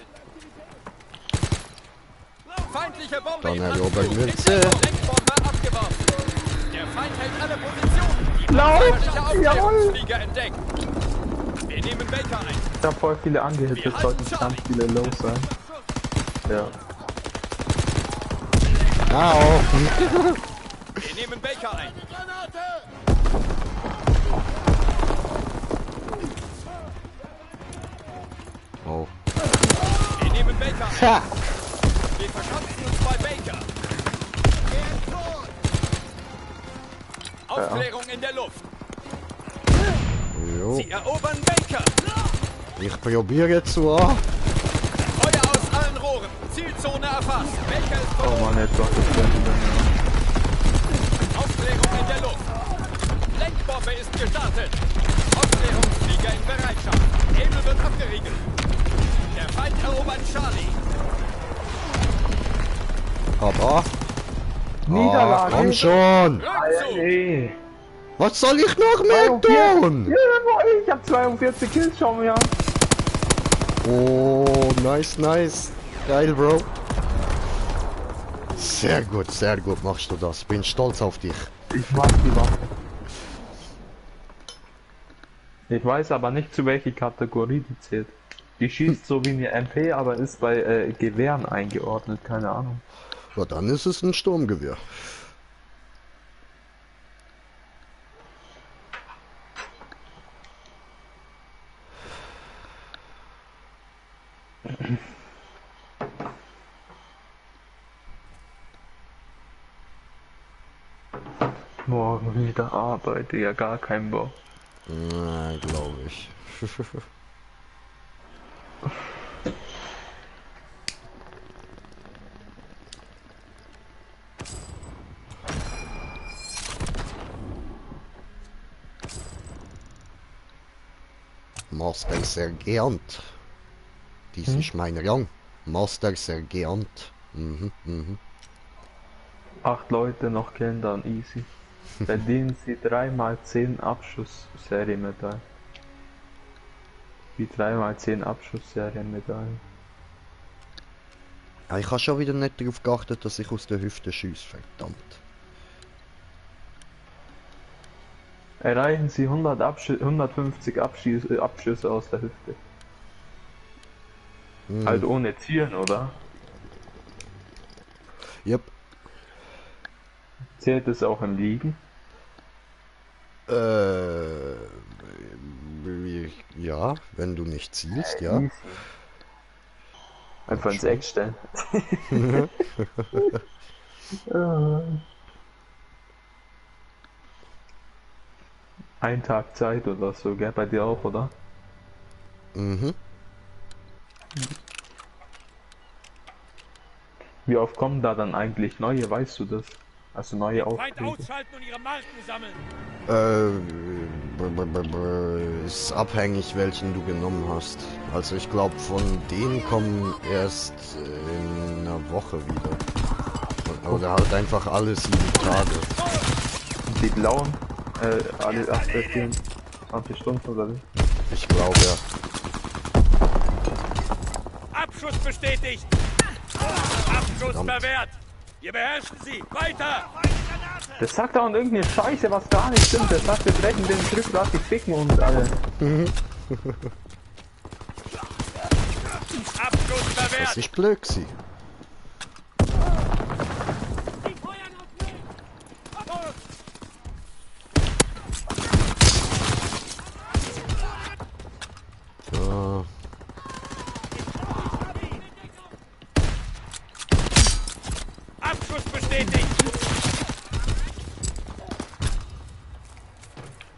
D: Feindliche Bombe
A: Dann
D: im
A: erobern
D: Anflug.
A: wir
D: Ist
A: C.
D: Lenkbombe abgeworfen. Der Feind hält alle Positionen. Die
C: Lauf!
D: feindliche
C: Jawohl!
D: Aufklärungsflieger entdeckt. Wir nehmen Baker ein.
C: Ich hab voll viele angehittet,
D: Wir
C: sollten
D: halten
C: ganz viele low sein. Ja.
A: Au.
D: Wir nehmen Baker ein.
A: Oh.
D: Wir nehmen Baker ein.
A: Ha.
D: Wir verschanzen uns bei Baker. Aufklärung in der Luft.
A: Jo.
D: Sie erobern Baker.
A: Ich probiere zu A.
D: Feuer aus allen Rohren. Zielzone erfasst. Baker ist
C: Oh
D: verloren.
C: Mann, jetzt war das Blenden.
D: Aufklärung in der Luft. Lenkbombe ist gestartet. Aufklärungsflieger in Bereitschaft. Able wird abgeriegelt. Der Feind erobert Charlie.
A: Hab A.
C: Niederlage!
A: Komm schon.
D: Rückzug.
C: Ey!
A: Was soll ich noch mehr tun?
C: Ich hab 42 Kills, schau mir an.
A: Oh, nice, nice. Geil, Bro. Sehr gut machst du das. Bin stolz auf dich.
C: Ich mag die Waffe. Ich weiß aber nicht, zu welcher Kategorie die zählt. Die schießt so wie eine MP, aber ist bei Gewehren eingeordnet, keine Ahnung.
A: Ja, dann ist es ein Sturmgewehr.
C: Morgen wieder arbeite, ja gar kein Bock.
A: Na, glaube ich. Master Sergeant. Dies ist mein Rang. Master Sergeant. Mhm, mhm.
C: 8 Leute noch killen, dann easy. Verdienen sie 3x10 Abschuss-Serienmedaillen. Wie 3x10 Abschuss-Serienmedaillen.
A: Ja, ich habe schon wieder nicht darauf geachtet, dass ich aus der Hüfte schieße, verdammt.
C: Erreichen sie 150 Abschüsse aus der Hüfte.
A: Hm.
C: Halt ohne Zielen, oder?
A: Yep.
C: Zählt es auch im Liegen?
A: Ja, wenn du nicht zielst, ja.
C: Easy. Einfach ins Eck stellen. Ein Tag Zeit oder so, gell? Bei dir auch, oder?
A: Mhm.
C: Wie oft kommen da dann eigentlich neue, weißt du das? Also neue
D: Feind
C: Aufträge?
D: ausschalten und ihre Marken sammeln.
A: Ist abhängig, welchen du genommen hast. Also ich glaube, von denen kommen erst in einer Woche wieder. Oder halt einfach alle 7 Tage.
C: Die blauen, alle 24 Stunden oder wie?
A: Ich glaube, ja.
D: Abschuss bestätigt. Abschuss
A: Verdammt.
D: verwehrt. Wir beherrschen sie. Weiter.
C: Das sagt auch irgendeine Scheiße, was gar nicht stimmt. Das sagt, wir brechen den Glück, lass die ficken und alle.
D: Abschuss
A: Das
D: verwehrt.
A: ist blöd gewesen. So.
D: bestätigt.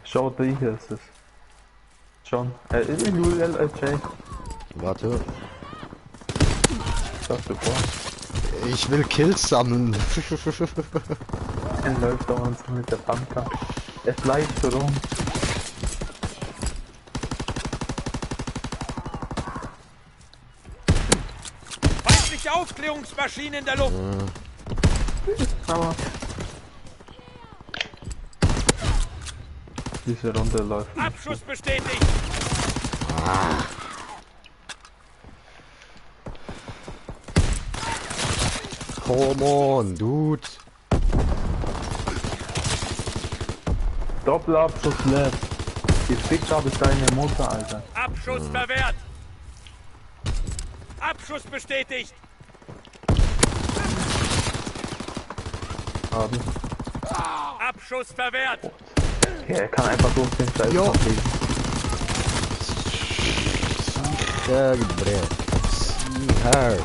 C: Schau, hier ist es. Schon. LJ.
A: Warte.
C: Was du vor?
A: Ich will Kills sammeln.
C: Er läuft dauernd so mit der Panka. Er schleicht so rum.
D: Feindliche Aufklärungsmaschine in der Luft.
C: Aber diese Runde läuft.
D: Abschuss bestätigt.
A: Come on, dude.
C: Doppelabschuss left. Gefickt habe ich deine Mutter, Alter.
D: Abschuss verwehrt. Abschuss bestätigt.
C: Haben.
D: Abschuss verwehrt.
C: Ja, er kann einfach durch den Scheiß
A: Jo.
C: fliegen.
A: Sieh her, Brett. Sieh her.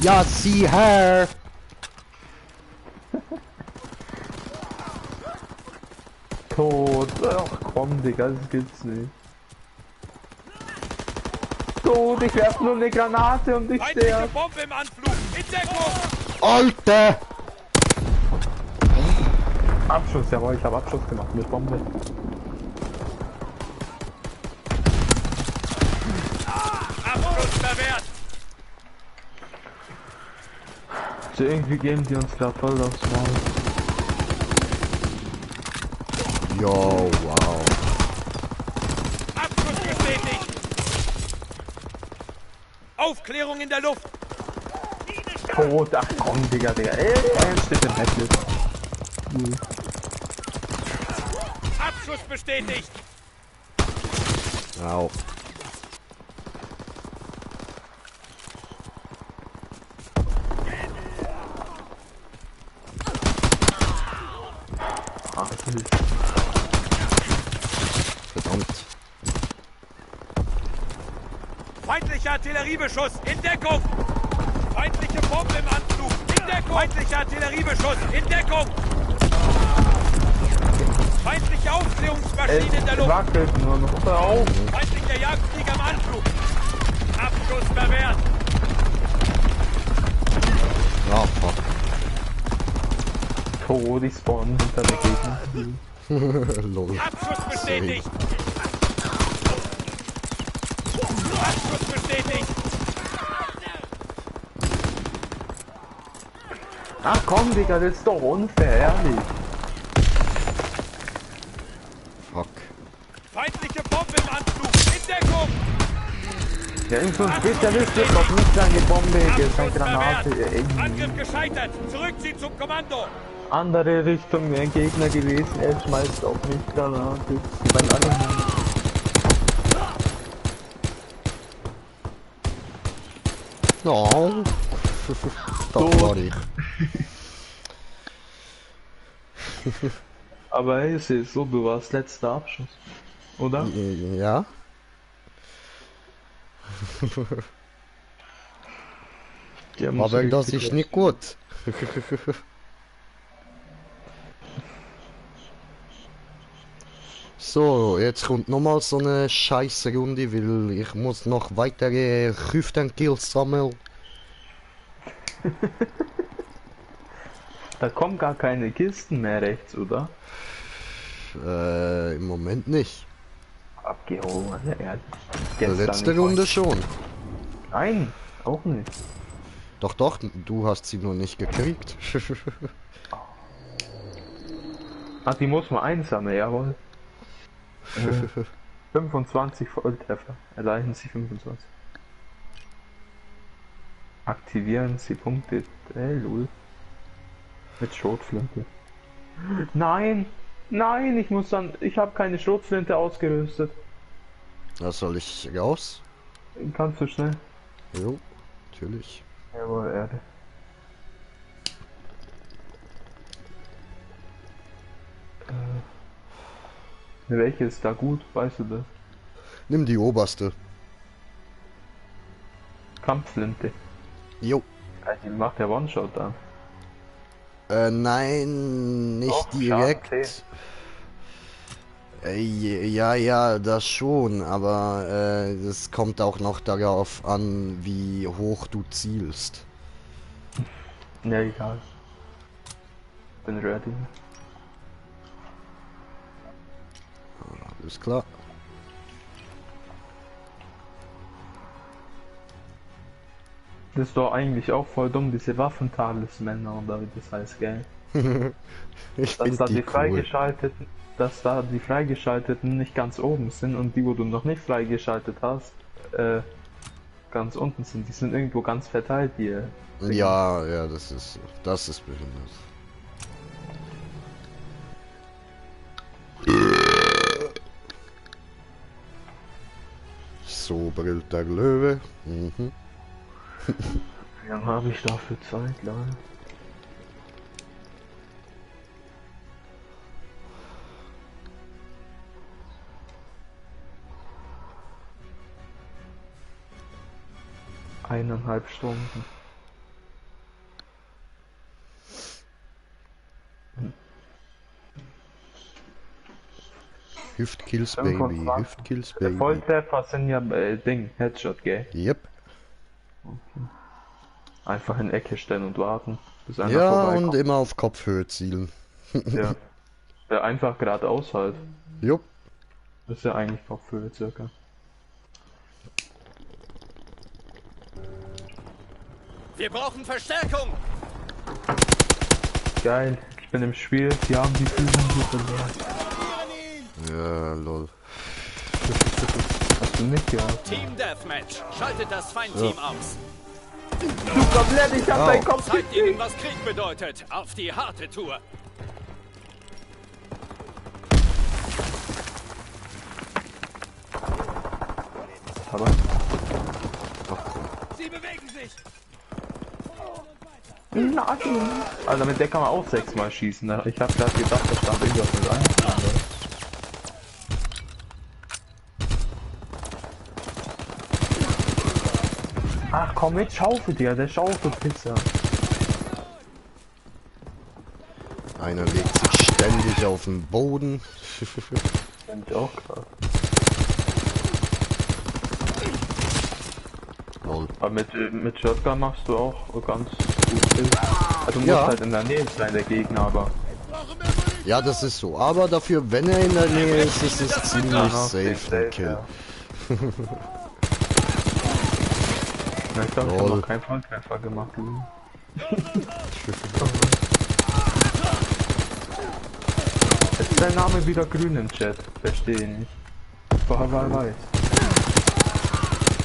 A: Ja, sieh her.
C: Tot. Ach komm, Digga, das gibt's nicht. Tot, ich werf nur eine Granate und ich
D: Feindliche
C: sterbe.
D: Bombe im Anflug. In Deckung.
A: Alter.
C: Abschuss, jawohl, ich habe Abschuss gemacht mit Bombe.
D: Abschuss verwehrt.
C: So irgendwie geben die uns da voll aufs Maul.
A: Yo, wow.
D: Abschuss bestätigt. Aufklärung in der Luft.
C: Tot, ach komm, Digga. Ey, steht im Headlist.
D: Abschuss bestätigt.
A: Au.
C: Ach, das ist
A: Verdammt.
D: Feindlicher Artilleriebeschuss. In Deckung. Feindliche Bombe im Anflug. In Deckung. Feindlicher Artilleriebeschuss. In Deckung. Feindliche Aufklärungsmaschine in der Luft.
C: wackelt nur noch. Hör auf.
D: Feindlicher Jagdflieger im Anflug. Abschuss verwehrt.
A: Ah, fuck.
C: Tot, ich spawn hinter der Gegner.
A: Lol.
D: Abschuss bestätigt. Abschuss bestätigt.
C: Ach komm, Digga, das ist doch unfair, ehrlich.
A: Fuck.
D: Feindliche Bombe im Anflug. In Deckung.
C: Ja, irgend so ein Spezialist wird doch nicht seine Bombe, seine
D: Abschuss
C: Granate,
D: verwehrt. Angriff gescheitert. Zurückziehen zum Kommando.
C: andere Richtung wäre Gegner gewesen, er schmeißt auch nicht Granate. Die waren alle nicht.
A: No. Das war ich.
C: Aber hey, es ist so, du warst letzter Abschuss, oder?
A: Ja.
C: Die haben uns
A: Aber das
C: richtig
A: ist nicht gut. So, jetzt kommt nochmal so eine scheiße Runde, weil ich muss noch weitere 15 Kills sammeln.
C: Da kommen gar keine Kisten mehr rechts, oder?
A: Im Moment nicht.
C: Abgehoben, also ehrlich.
A: Letzte Runde schon.
C: Nein, auch nicht.
A: Doch, doch, du hast sie nur nicht gekriegt.
C: Ah, die muss man einsammeln, jawohl. 25 Volltreffer. Erreichen Sie 25. Aktivieren Sie Punkte. Lul. Mit Schrotflinte. Nein! Nein, ich muss dann. Ich habe keine Schrotflinte ausgerüstet.
A: Was soll ich raus?
C: Kannst du schnell?
A: Jo, natürlich.
C: Jawohl, Erde. Welche ist da gut? Weißt du das?
A: Nimm die oberste.
C: Kampfflinte.
A: Jo.
C: Also, die macht der One-Shot an.
A: Nein, nicht
C: Doch,
A: direkt.
C: Schaden 10.
A: Ja, ja, das schon, aber es kommt auch noch darauf an, wie hoch du zielst.
C: Ja, egal. Bin ready.
A: Alles klar.
C: Das ist doch eigentlich auch voll dumm, diese Waffentalismänner oder wie das heißt, gell?
A: Ich
C: Dass
A: finde
C: da
A: die
C: die
A: cool.
C: freigeschalteten, dass da die freigeschalteten nicht ganz oben sind und die, wo du noch nicht freigeschaltet hast, ganz unten sind. Die sind irgendwo ganz verteilt hier.
A: Ja, ja, das ist behindert. So brüllt der Löwe. Mhm.
C: Wie lange habe ich dafür Zeit, Leute? Eineinhalb Stunden.
A: Hüftkills, Baby.
C: 25.
A: Hüftkills, Baby.
C: Volltreffer sind ja Ding, Headshot, gell?
A: Yep.
C: Einfach in Ecke stellen und warten, bis einer
A: Ja,
C: vorbeikommt.
A: und immer auf Kopfhöhe zielen.
C: Ja. Ja, einfach geradeaus halt.
A: Jupp.
C: Das ist ja eigentlich Kopfhöhe circa.
D: Wir brauchen Verstärkung!
C: Geil, ich bin im Spiel, die haben die Führung hier verloren.
A: Ja, lol.
C: Hast du nicht gehabt?
D: Team Deathmatch. Schaltet das Feindteam aus.
C: Du komplett, ich hab deinen Kopf
D: Zeigt ihnen, was Krieg bedeutet. Auf die harte Tour.
C: Aber
D: Sie bewegen sich.
C: nein. Also mit der kann man auch 6-mal schießen. Ne? Ich hab gerade gedacht, da stand irgendwas mit ein. Ach komm mit, schaufel dir, der Schaufelpizza.
A: Einer legt sich ständig auf den Boden.
C: Finde ich auch krass.
A: Lol.
C: Aber mit Shotgun machst du auch ganz gut Bild. Also du musst
A: Ja.
C: halt in der Nähe sein, der Gegner, aber.
A: Ja, das ist so. Aber dafür, wenn er in der Nähe ist, ist es ziemlich
C: Aha,
A: safe, der Kill.
C: Ja. Na, ich glaube, ich habe noch keinen Volltreffer gemacht. Jetzt ist dein Name wieder grün im Chat. Verstehe ich nicht. Vorher war er weiß.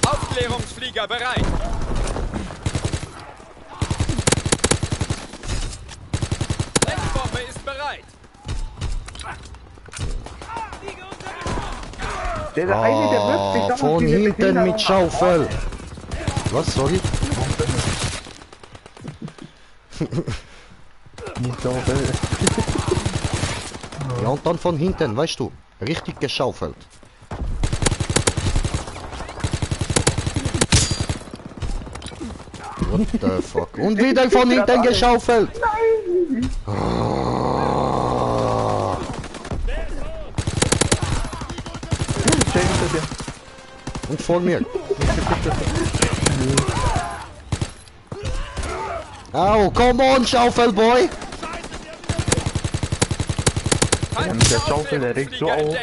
D: Aufklärungsflieger bereit. Lenkbombe ist bereit.
C: Der eine, der wirft sich
A: Ah,
C: doch
A: von
C: auf diese
A: hinten
C: Behinderung
A: mit Schaufel. Was, sorry?
C: Nicht so wild.
A: Ja, und dann von hinten, weißt du, richtig geschaufelt. What the fuck? Und wieder von hinten geschaufelt! Ah.
C: Stell hinter dir.
A: Und vor mir. Au, come on, Schaufelboy!
C: Ja, mit der Schaufel, der regt so auf.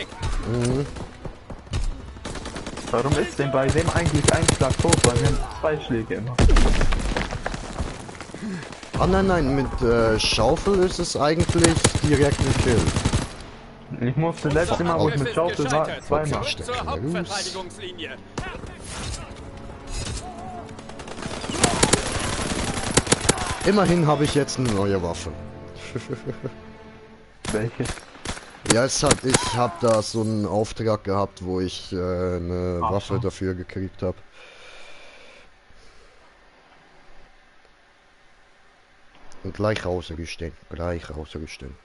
C: Warum ist denn bei dem eigentlich ein Schlag tot? Bei mir 2 Schläge immer.
A: Ah nein, nein, mit Schaufel ist es eigentlich direkt ein Kill.
C: Ich musste letztes Mal, wo ich mit Schaufel war, zweimal.
D: Zurück zur Hauptverteidigungslinie.
A: Immerhin habe ich jetzt eine neue Waffe.
C: Welche?
A: Ja, ich habe da so einen Auftrag gehabt, wo ich eine
C: Ach
A: Waffe
C: so.
A: dafür gekriegt habe. Und gleich rausrüsten, gleich rausrüsten.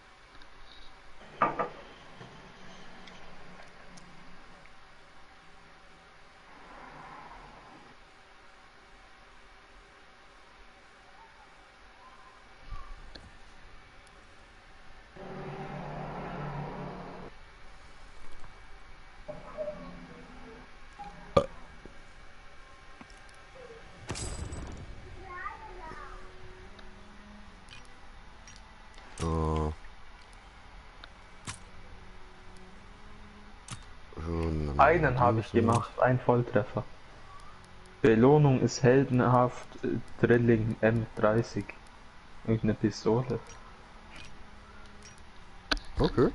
C: Einen habe ich gemacht, ein Volltreffer. Belohnung ist heldenhaft Drilling M30. Irgendeine Pistole.
A: Okay.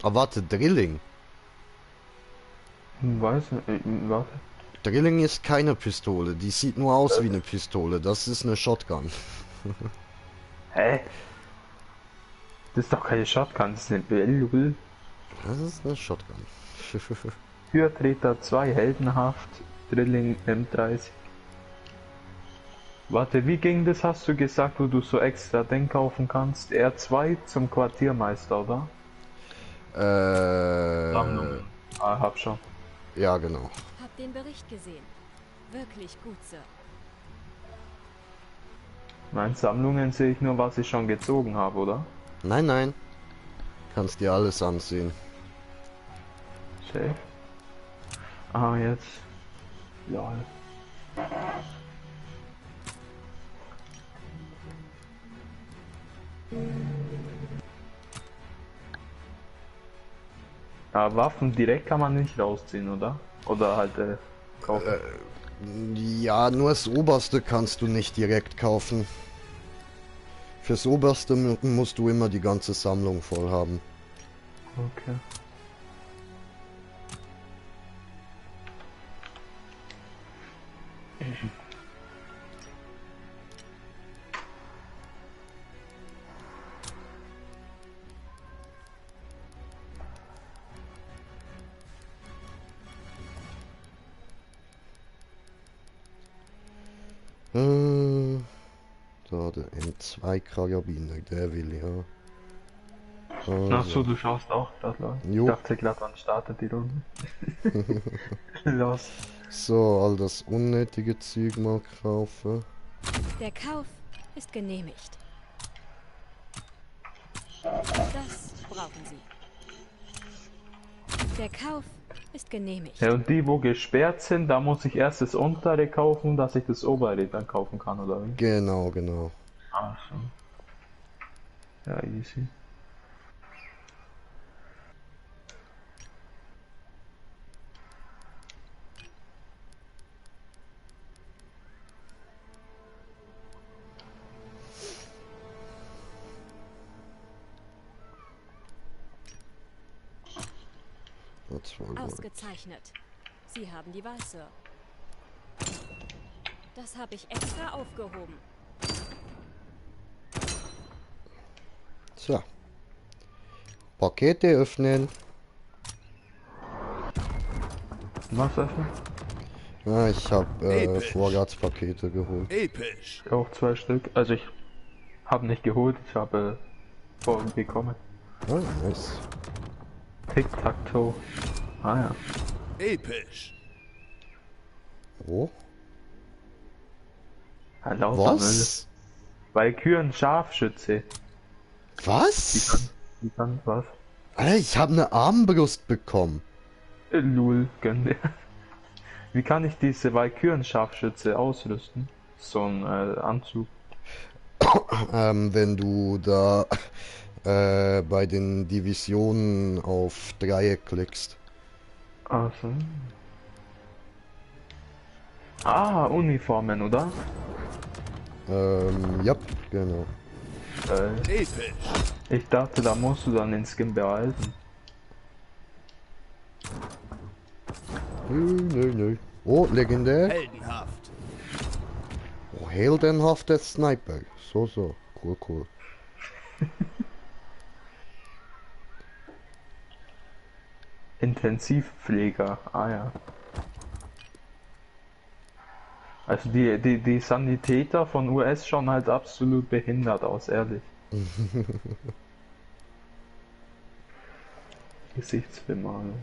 A: Aber warte, Drilling.
C: Weiß nicht, warte.
A: Drilling ist keine Pistole, die sieht nur aus wie eine Pistole. Das ist eine Shotgun.
C: Hä? Das ist doch keine Shotgun, das ist eine BL.
A: Das ist eine Shotgun.
C: Türtreter 2, heldenhaft, Drilling M30. Warte, wie ging das, hast du gesagt, wo du so extra Ding kaufen kannst? R2 zum Quartiermeister, oder? Sammlungen. Ah, hab schon.
A: Ja, genau.
B: Hab den Bericht gesehen. Wirklich gut, Sir.
C: Meine Sammlungen sehe ich nur, was ich schon gezogen habe, oder?
A: Nein, nein. Kannst dir alles ansehen.
C: Safe. Ah, jetzt. Lol. Ja, Waffen direkt kann man nicht rausziehen, oder? Oder halt kaufen.
A: Ja, nur das Oberste kannst du nicht direkt kaufen. Fürs Oberste musst du immer die ganze Sammlung voll haben.
C: Okay.
A: Da, der M2 Karabiner, der will ja.
C: Achso, du schaust auch gerade lang. Ich
A: Jo.
C: dachte gerade, wann startet die Runde. Los.
A: So, all das unnötige Zeug mal kaufen.
B: Der Kauf ist genehmigt. Das brauchen Sie. Der Kauf ist genehmigt.
C: Ja, und die, wo gesperrt sind, da muss ich erst das untere kaufen, dass ich das obere dann kaufen kann, oder wie?
A: Genau, genau.
C: Ach so. Ja, easy.
A: Das war gut.
B: Ausgezeichnet. Sie haben die Wahl, Sir. Das habe ich extra aufgehoben.
A: So. Pakete öffnen.
C: Was öffnen?
A: Ja, ich habe
D: Episch.
A: Vorratspakete geholt.
D: Episch.
C: Auch 2 Stück. Also ich habe nicht geholt, ich habe bekommen.
A: Ah, nice.
C: Tic-Tac-Toe. Ah ja.
D: Episch.
A: Oh.
C: Ja, lauter
A: Was?
C: Valkyren Scharfschütze.
A: Was?
C: Die kann was?
A: Alter, ich habe eine Armbrust bekommen.
C: Lul, gönn dir. Wie kann ich diese Valkyren Scharfschütze ausrüsten? So ein Anzug.
A: Wenn du da bei den Divisionen auf Dreieck klickst.
C: Also. Ah, Uniformen, oder?
A: Ja, genau.
D: Episch.
C: Ich dachte, da musst du dann den Skin behalten.
A: Nö. Oh, legendär.
D: Heldenhaft.
A: Oh, heldenhafter Sniper. So. Cool.
C: Intensivpfleger, ah ja. Also die Sanitäter von US schauen halt absolut behindert aus, ehrlich. Gesichtsbemalung.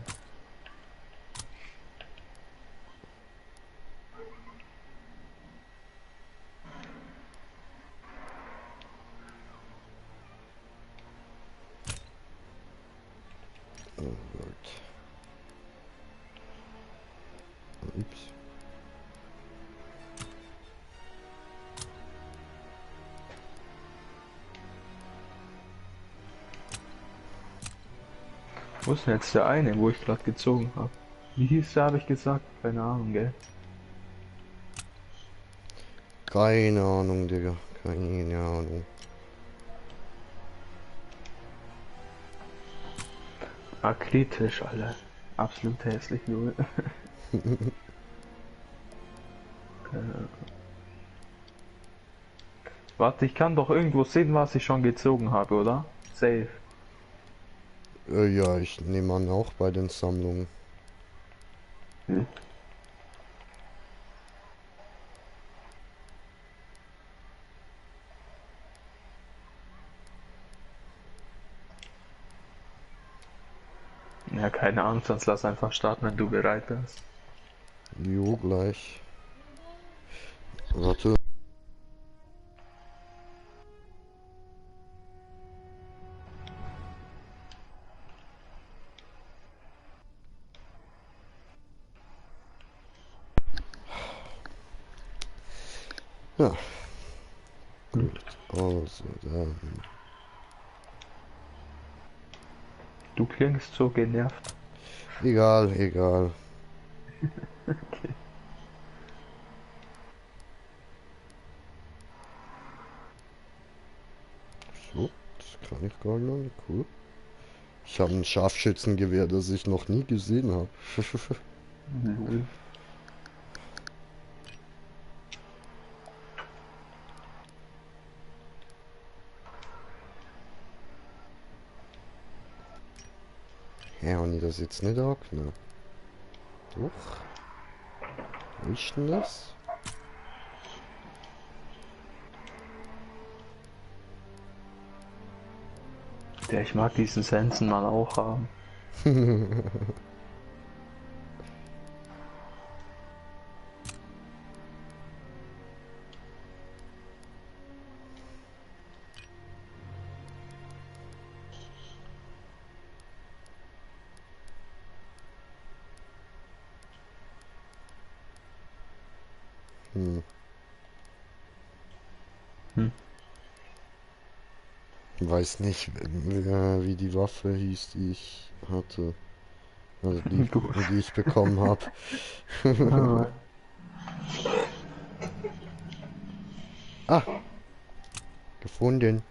A: Oh Gott. Ups.
C: Wo ist denn jetzt der eine, wo ich gerade gezogen habe? Wie hieß der, habe ich gesagt? Keine Ahnung, gell?
A: Keine Ahnung, Digga. Keine Ahnung.
C: Kritisch, Alter. Absolut hässlich, nur. Warte, ich kann doch irgendwo sehen, was ich schon gezogen habe, oder? Safe.
A: Ja, ich nehme an, auch bei den Sammlungen.
C: Hm. Ja, keine Ahnung, sonst lass einfach starten, wenn du bereit bist.
A: Jo, gleich. Warte. Ja. Gut, also dann.
C: Du klingst so genervt.
A: Egal, egal.
C: Okay.
A: So, das kann ich gar nicht. Cool. Ich habe ein Scharfschützengewehr, das ich noch nie gesehen habe.
C: Lol.
A: Ja, und das jetzt nicht auch, ne? Doch. Wo ist denn das?
C: Ja, ich mag diesen Sensen mal auch haben.
A: Hm. Weiß nicht, wie die Waffe hieß, die ich hatte. Also die ich bekommen habe. Ah! Gefunden.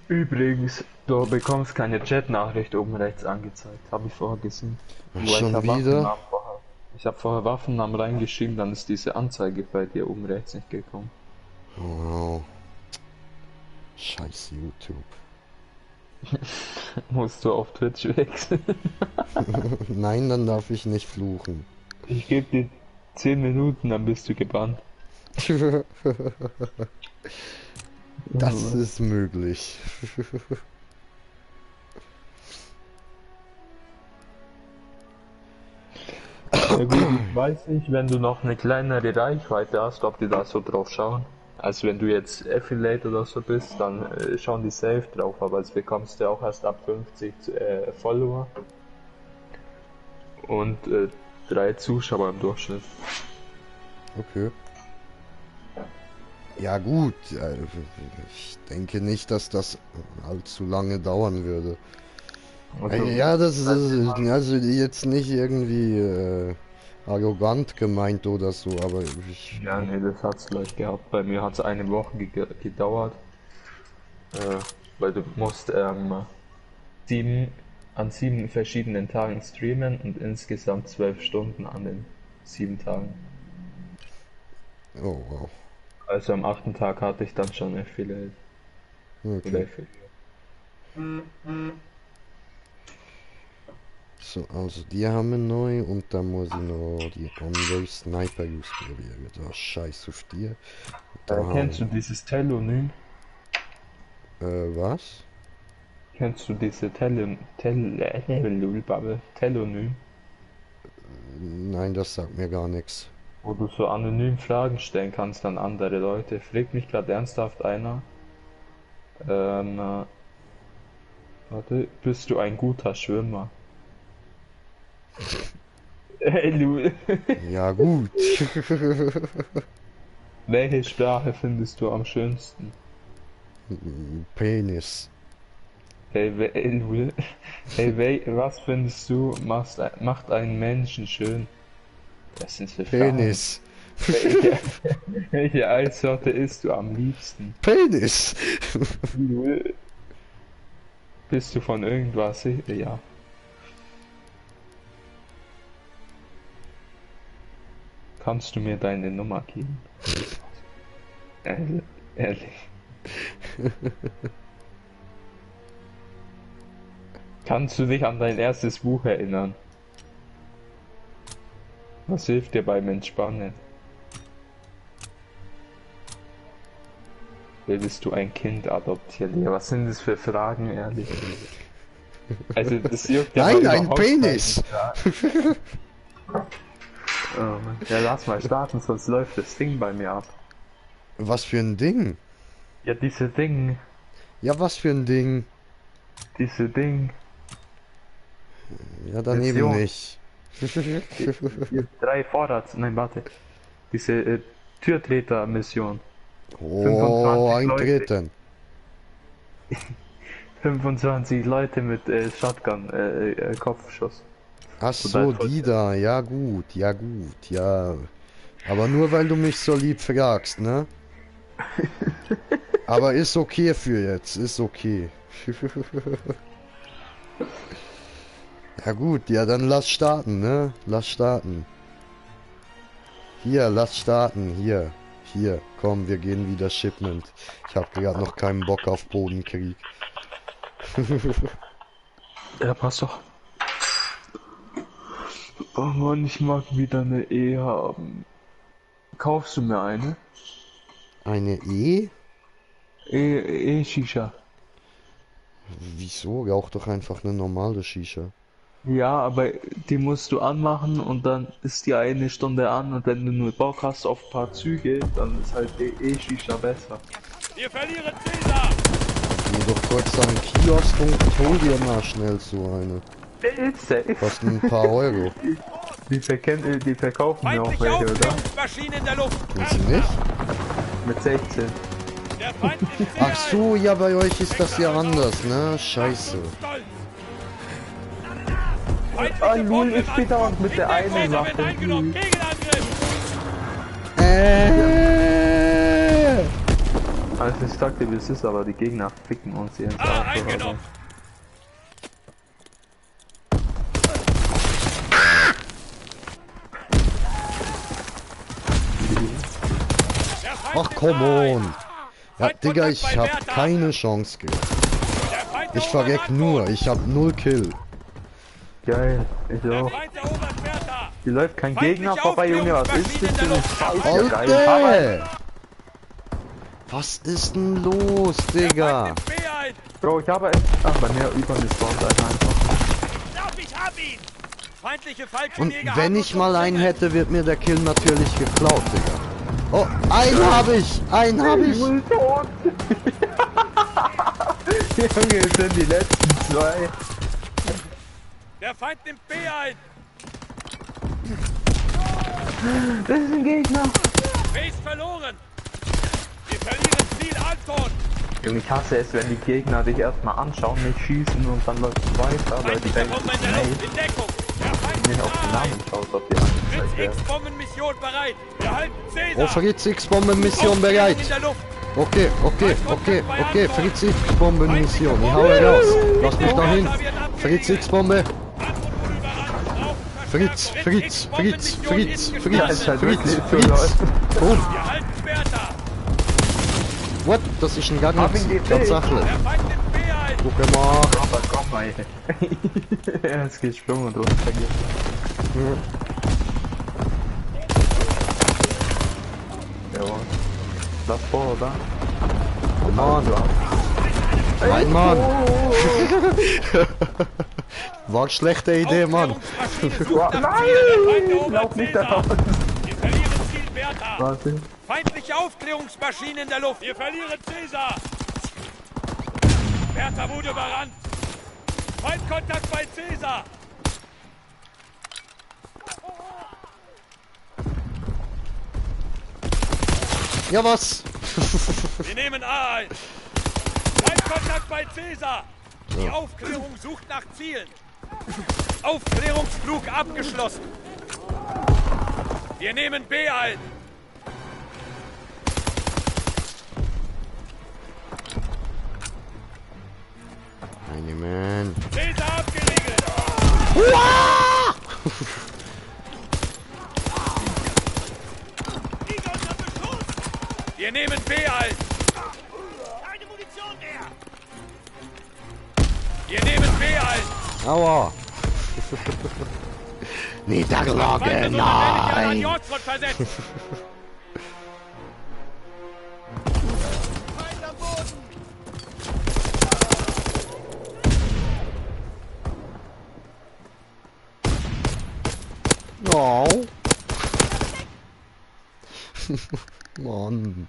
C: Übrigens, du bekommst keine Chat-Nachricht oben rechts angezeigt. Habe ich vorher gesehen.
A: Ach,
C: Weil
A: schon
C: ich hab
A: wieder?
C: Waffennamen vorher. Ich habe vorher Waffennamen reingeschrieben, dann ist diese Anzeige bei dir oben rechts nicht gekommen.
A: Wow. Scheiß YouTube.
C: Musst du auf Twitch wechseln.
A: Nein, dann darf ich nicht fluchen.
C: Ich gebe dir 10 Minuten, dann bist du gebannt.
A: Das ist möglich.
C: Ja gut, ich weiß nicht, wenn du noch eine kleinere Reichweite hast, ob die da so drauf schauen. Also wenn du jetzt Affiliate oder so bist, dann schauen die safe drauf, aber jetzt bekommst du auch erst ab 50 Follower und 3 Zuschauer im Durchschnitt.
A: Okay. Ja gut, ich denke nicht, dass das allzu lange dauern würde.
C: Also,
A: Ja, das ist also jetzt nicht irgendwie arrogant gemeint oder so, aber ich,
C: ja, nee, das hat's gleich gehabt. Bei mir hat's eine Woche gedauert, weil du musst an 7 verschiedenen Tagen streamen und insgesamt 12 Stunden an den 7 Tagen.
A: oh wow.
C: Also am 8. Tag hatte ich dann schon Affiliate.
A: Okay. So, also die haben wir neu und dann muss ich noch die andere Sniper ausprobieren. Da scheiß auf die.
C: Kennst du dieses Telonym?
A: Was?
C: Kennst du diese Telonym?
A: Nein, das sagt mir gar nichts.
C: Wo du so anonym Fragen stellen kannst an andere Leute. Fragt mich gerade ernsthaft einer. Warte, bist du ein guter Schwimmer? Hey, Lu.
A: Ja gut.
C: Welche Sprache findest du am schönsten?
A: Penis.
C: Was findest du, macht einen Menschen schön? Das sind für
A: Penis.
C: Fragen. Welche Eissorte isst du am liebsten?
A: Penis.
C: Bist du von irgendwas sicher? Ja. Kannst du mir deine Nummer geben? Ehrlich. Kannst du dich an dein erstes Buch erinnern? Was hilft dir beim Entspannen? Willst du ein Kind adoptieren? Ja, was sind das für Fragen, ehrlich? Also, das juckt ja
A: Nein,
C: mal
A: ein
C: überhaupt
A: Penis.
C: keinen. Oh Mann. Ja, lass mal starten, sonst läuft das Ding bei mir ab.
A: Was für ein Ding?
C: Ja, diese Ding.
A: Ja, was für ein Ding?
C: Diese Ding.
A: Ja, dann eben
C: Mission.
A: nicht.
C: Die 3 Vorrats... Nein, warte. Diese Türtreter-Mission.
A: Oh,
C: 25
A: eintreten.
C: 25 Leute mit Shotgun, Kopfschuss.
A: Ach so, die da. Ja gut, ja. Aber nur weil du mich so lieb fragst, ne? Aber ist okay für jetzt, ist okay. Ja gut, ja dann lass starten, ne? Lass starten. Hier, lass starten, hier. Hier, komm, wir gehen wieder Shipment. Ich habe gerade noch keinen Bock auf Bodenkrieg.
C: Ja, passt doch. Oh Mann, ich mag wieder eine E haben. Kaufst du mir eine?
A: Eine E?
C: E-Shisha.
A: Wieso? Rauch doch einfach eine normale Shisha.
C: Ja, aber die musst du anmachen und dann ist die eine Stunde an und wenn du nur Bock hast auf ein paar Züge, dann ist halt die E-Shisha besser.
D: Wir verlieren Caesar!
A: Geh doch kurz an den Kiosk und hol dir mal schnell so eine. Kostet ein paar Euro.
C: Die verkaufen mir auch
D: Feindliche
C: welche, oder?
D: Aufklärungsmaschinen in der Luft!
A: Tun sie nicht?
C: Mit 16.
D: Der Feind ist sehr
A: Ach so, ja, bei euch ist das ja anders, ne? Scheiße.
D: stolz.
C: Ah, Lul, ich bin da und mit der einen
D: Häuser werden
C: Waffe.
D: eingenommen! Gegenangriff!
C: Also ich sag dir, wie es ist, aber die Gegner ficken uns hier ins Auto.
D: Eingenommen! Der Feind
A: Ach,
D: ist
A: come
D: nahe.
A: on. Ja, Digga, ich hab keine Chance gehabt.
D: Der Feind
A: Ich
D: erobert
A: verreck nur,
D: Antwort.
A: ich hab 0 Kill.
C: Geil, ich
D: Der
C: auch.
D: Feind erobert Bertha.
C: Hier läuft kein
D: Feindliche
C: Gegner vorbei, Junge, was ist das für eine Scheiße? Geil.
A: Alter! Was ist denn los, Digga?
D: Feind nimmt B ein.
C: Bro, ich habe echt... Ach, bei mir übergespawnt, Alter, einfach.
D: Lauf, ich hab ihn! Feindliche
A: Und
D: Fallschirmjäger
A: wenn
D: haben
A: ich
D: uns
A: mal einen
D: umzingelt.
A: hätte, wird mir der Kill natürlich geklaut, Digga. Oh, einen hab ich! Einen hab ich!
C: Null tot! Junge, es sind die letzten 2.
D: Der Feind nimmt B ein.
C: Das ist ein Gegner!
D: B ist verloren. Wir verlieren Ziel Anton.
C: Junge, ich hasse es, wenn die Gegner dich erstmal anschauen, nicht schießen und dann läuft es weiter, weil die
D: Feindliche
C: denken,
D: Bombe in der Luft. In Deckung. Der Feind
C: nicht
D: ist
C: auf den
D: nahe.
C: Namen schaut, ob die angezeigt
D: Fritz
C: werden.
D: X Bombenmission bereit. Wir halten Caesar.
A: Oh, Fritz X Bombenmission
D: Aufklärung
A: bereit!
D: in der Luft.
A: Okay, Fritz X Bombenmission. Ich hau raus. Lass mich da hin. Fritz X Bombe. Fritz.
C: Ja, ist halt wirklich so,
A: Fritz.
C: Leute.
A: Oh,
D: Wir halten Bertha.
A: what? Das ist ein
C: Hab
A: Garniz.
C: ihn gekillt.
A: Tatsache.
D: Der Feind nimmt B ein.
A: Guck mal.
C: Aber komm mal, er ist gesprungen und runtergegangen. Jawohl. Das vor, oder?
A: Mann. Nein, Mann. War schlechte Idee, Mann.
D: Aufklärungsmaschine sucht nach Ziel. Der Feind erobert
C: Lauf nicht
D: Caesar.
C: daraus.
D: Wir verlieren Ziel Bertha.
C: Warte.
D: Feindliche Aufklärungsmaschine in der Luft. Wir verlieren Caesar. Bertha wurde überrannt. Feindkontakt bei Caesar.
A: Ja, was?
D: Wir nehmen A ein. Feindkontakt bei Caesar. Die Aufklärung sucht nach Zielen. Aufklärungsflug abgeschlossen. Wir nehmen B ein.
A: Einnehmen.
D: Laser abgeriegelt. Liege unter Beschuss. Wir nehmen B ein. Keine Munition mehr. Wir nehmen B ein.
A: Aua. Niederlage,
D: An
A: nein.
D: die Ortsfront versetzt. Feind am Boden.
A: Oh. Mann.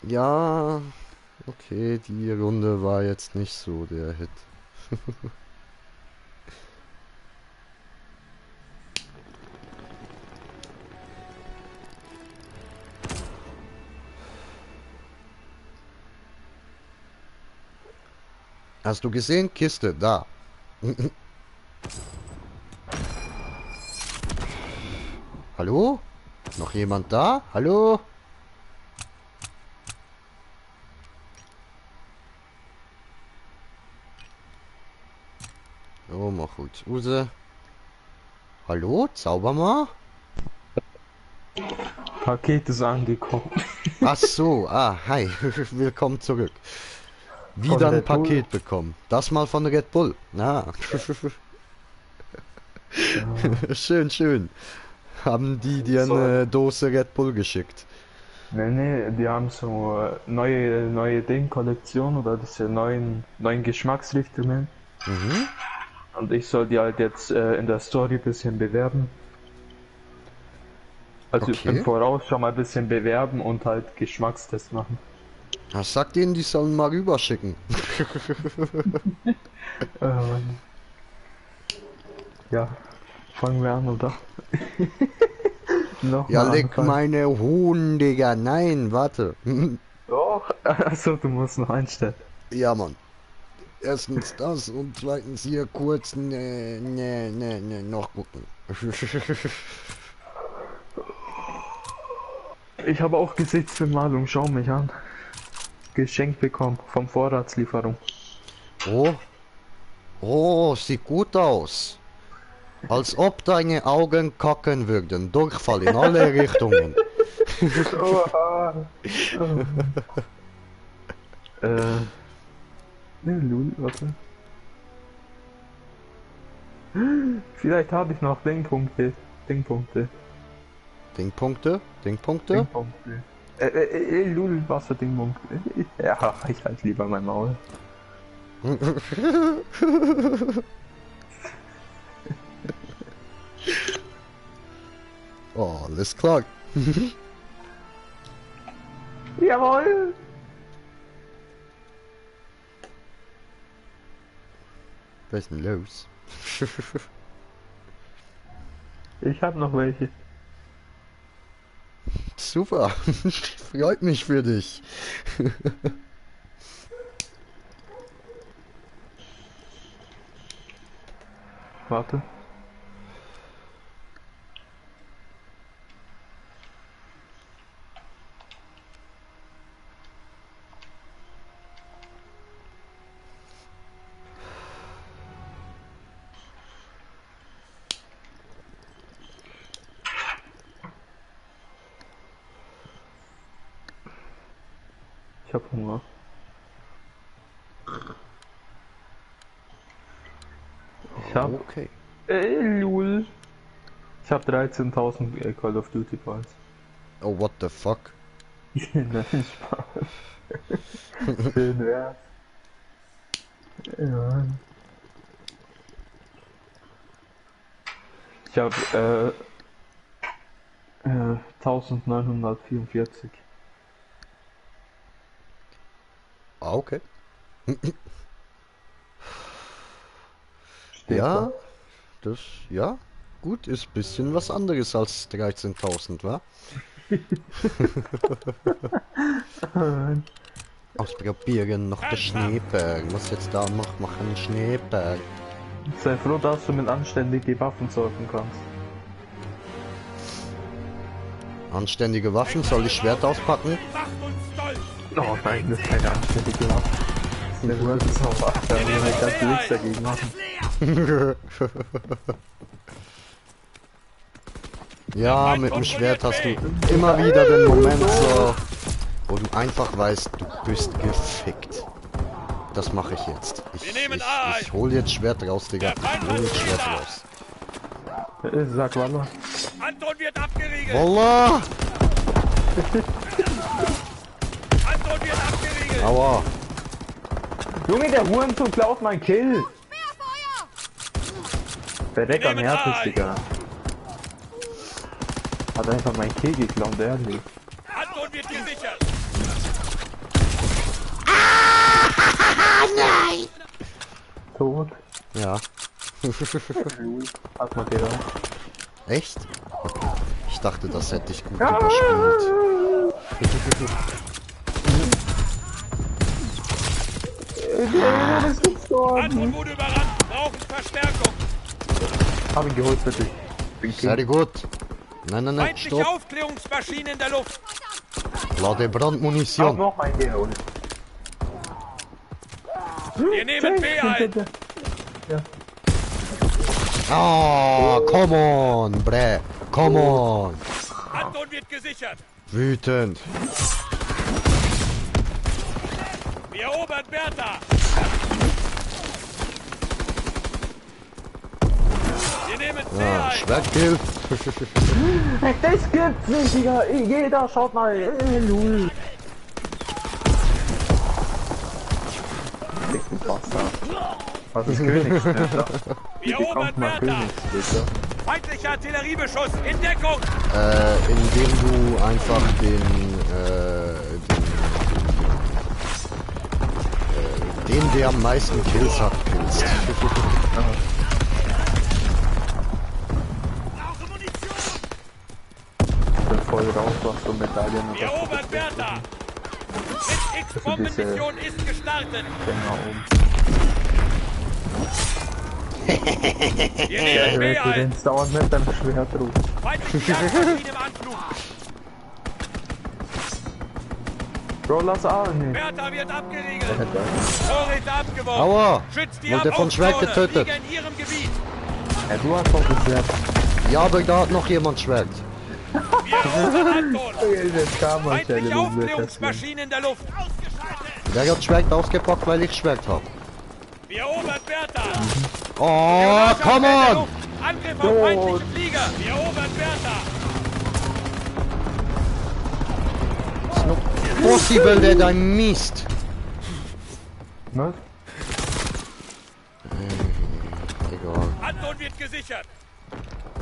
A: Ja, okay, die Runde war jetzt nicht so der Hit. Hast du gesehen? Kiste, da. Hallo? Noch jemand da? Hallo? Oh, mach gut. Use. Hallo? Zauber mal?
C: Paket ist angekommen.
A: Ach so, hi. Willkommen zurück. Wieder ein
C: Red Bull.
A: Paket bekommen. Das mal von Red Bull. Na. Schön, schön. Haben die dir eine Dose Red Bull geschickt?
C: Nee, die haben so neue Ding-Kollektion oder diese neuen Geschmacksrichtungen.
A: Mhm.
C: Und ich soll die halt jetzt in der Story ein bisschen bewerben. Also
A: Okay.
C: im Voraus schon mal ein bisschen bewerben und halt Geschmackstest machen.
A: Sag denen, die sollen mal rüberschicken.
C: Ja, fangen wir an, oder? Noch
A: Ja,
C: mal
A: leck
C: anfangen.
A: meine Hohn, Digga. Nein, warte.
C: Doch, achso, du musst noch einstellen.
A: Ja, Mann. Erstens das und zweitens hier kurz noch gucken.
C: Ich habe auch Gesichtsbemalung, schau mich an. Geschenkt bekommen vom Vorratslieferung.
A: Oh. Oh, sieht gut aus. Als ob deine Augen kacken würden. Durchfall in alle Richtungen.
C: Ne, Lul, warte. Vielleicht habe ich noch Dingpunkte.
A: Dingpunkte? Dingpunkte?
C: Dingpunkte. Lul, was für Dingpunkte? Ja, ich halt lieber mein Maul.
A: Oh, alles klar.
C: Jawohl!
A: Was ist denn los?
C: Ich hab noch welche.
A: Super. Freut mich für dich.
C: Warte. Ich hab Hunger. Ich hab...
A: Okay.
C: Lul. Ich hab 13.000 Call of Duty Points.
A: Oh, what the fuck?
C: Nein, Spaß. Schön wär's. Ja. Ich hab 1944.
A: Ah, okay. Ja, das, ja, gut, ist ein bisschen was anderes als 13.000, wa? Ausprobieren noch der Schneeberg. Was jetzt da noch machen? Schneeberg.
C: Sei froh, dass du mit anständigen Waffen surfen kannst.
A: Anständige Waffen, soll ich Schwert auspacken?
C: Oh nein, das ist keine anständige Waffe. Der Wurz ist auf 8, da will ich ganz nichts dagegen machen.
A: Ja, mit dem Schwert hast du immer wieder den Moment so, wo du einfach weißt, du bist gefickt. Das mache ich jetzt. Ich hol jetzt Schwert raus, Digga. Ich hol jetzt Schwert raus.
C: Sag Wallah.
D: Anton wird abgeriegelt!
A: Wallah!
D: Anton wird abgeriegelt!
A: Aua!
C: Junge, der Hurensohn klaut mein Kill! Verreck am Herz, Digga. Hat einfach mein Kill geklaut, ehrlich.
D: Anton wird gesichert!
A: Nein!
C: Tot.
A: Ja.
C: Hat man gedacht.
A: Echt? Ich dachte, das hätte ich gut überspielt.
C: Das gibt's doch.
D: Anton wurde überrannt! Brauchen Verstärkung!
C: Hab ihn geholt, bitte. Bin
A: Sehr gut. Nein, nein, nein,
D: Feindliche
A: stopp.
D: Aufklärungsmaschinen in der Luft!
A: Lade
C: Hab
A: Brandmunition.
C: noch einen geholt.
D: Wir nehmen B ein!
C: Ja.
A: Ah, come on, bre. Come on.
D: Anton wird gesichert!
A: Wütend.
D: Wir erobern Bertha! Wir nehmen C
A: Ja,
D: ein!
A: Schwertkill.
C: Das gibt's nicht, Digga. Jeder schaut mal. Lul. Dick, du Bastard. Was ist Königsnester?
D: Wir erobern Bertha!
C: Königsnester?
D: Feindlicher Artilleriebeschuss in Deckung!
A: Indem du einfach den, der am meisten Kills hat, killst.
C: Ich bin voll raus, was so Medaillen und
D: Wir erobern Bertha! X-Bombenmission ist gestartet! Wir nehmen B ein!
C: Den dauernd mit deinem Schwert rum.
D: Feindliche Jagdmaschine im Anflug!
C: Bro, lass an.
D: Bertha wird abgeriegelt! Vorräte abgeworfen!
A: Aua!
D: Schützt die
A: Wurde von Schwert
D: Abbruchzone!
A: getötet.
D: Liege in ihrem Gebiet!
C: Ja, du hast doch das Schwert.
A: Ja, aber da hat noch jemand Schwert.
D: Wir erobern Anton!
C: Jetzt kam man
D: Feindliche Aufklärungsmaschine in der Luft!
A: Der hat Schwert ausgepackt, weil ich Schwert habe.
D: Wir erobern Bertha!
A: Oh, come on!
D: Angriff auf feindliche Flieger! Wir erobern Bertha!
A: It's not possible that I missed.
C: Was?
A: Egal.
D: Anton wird gesichert!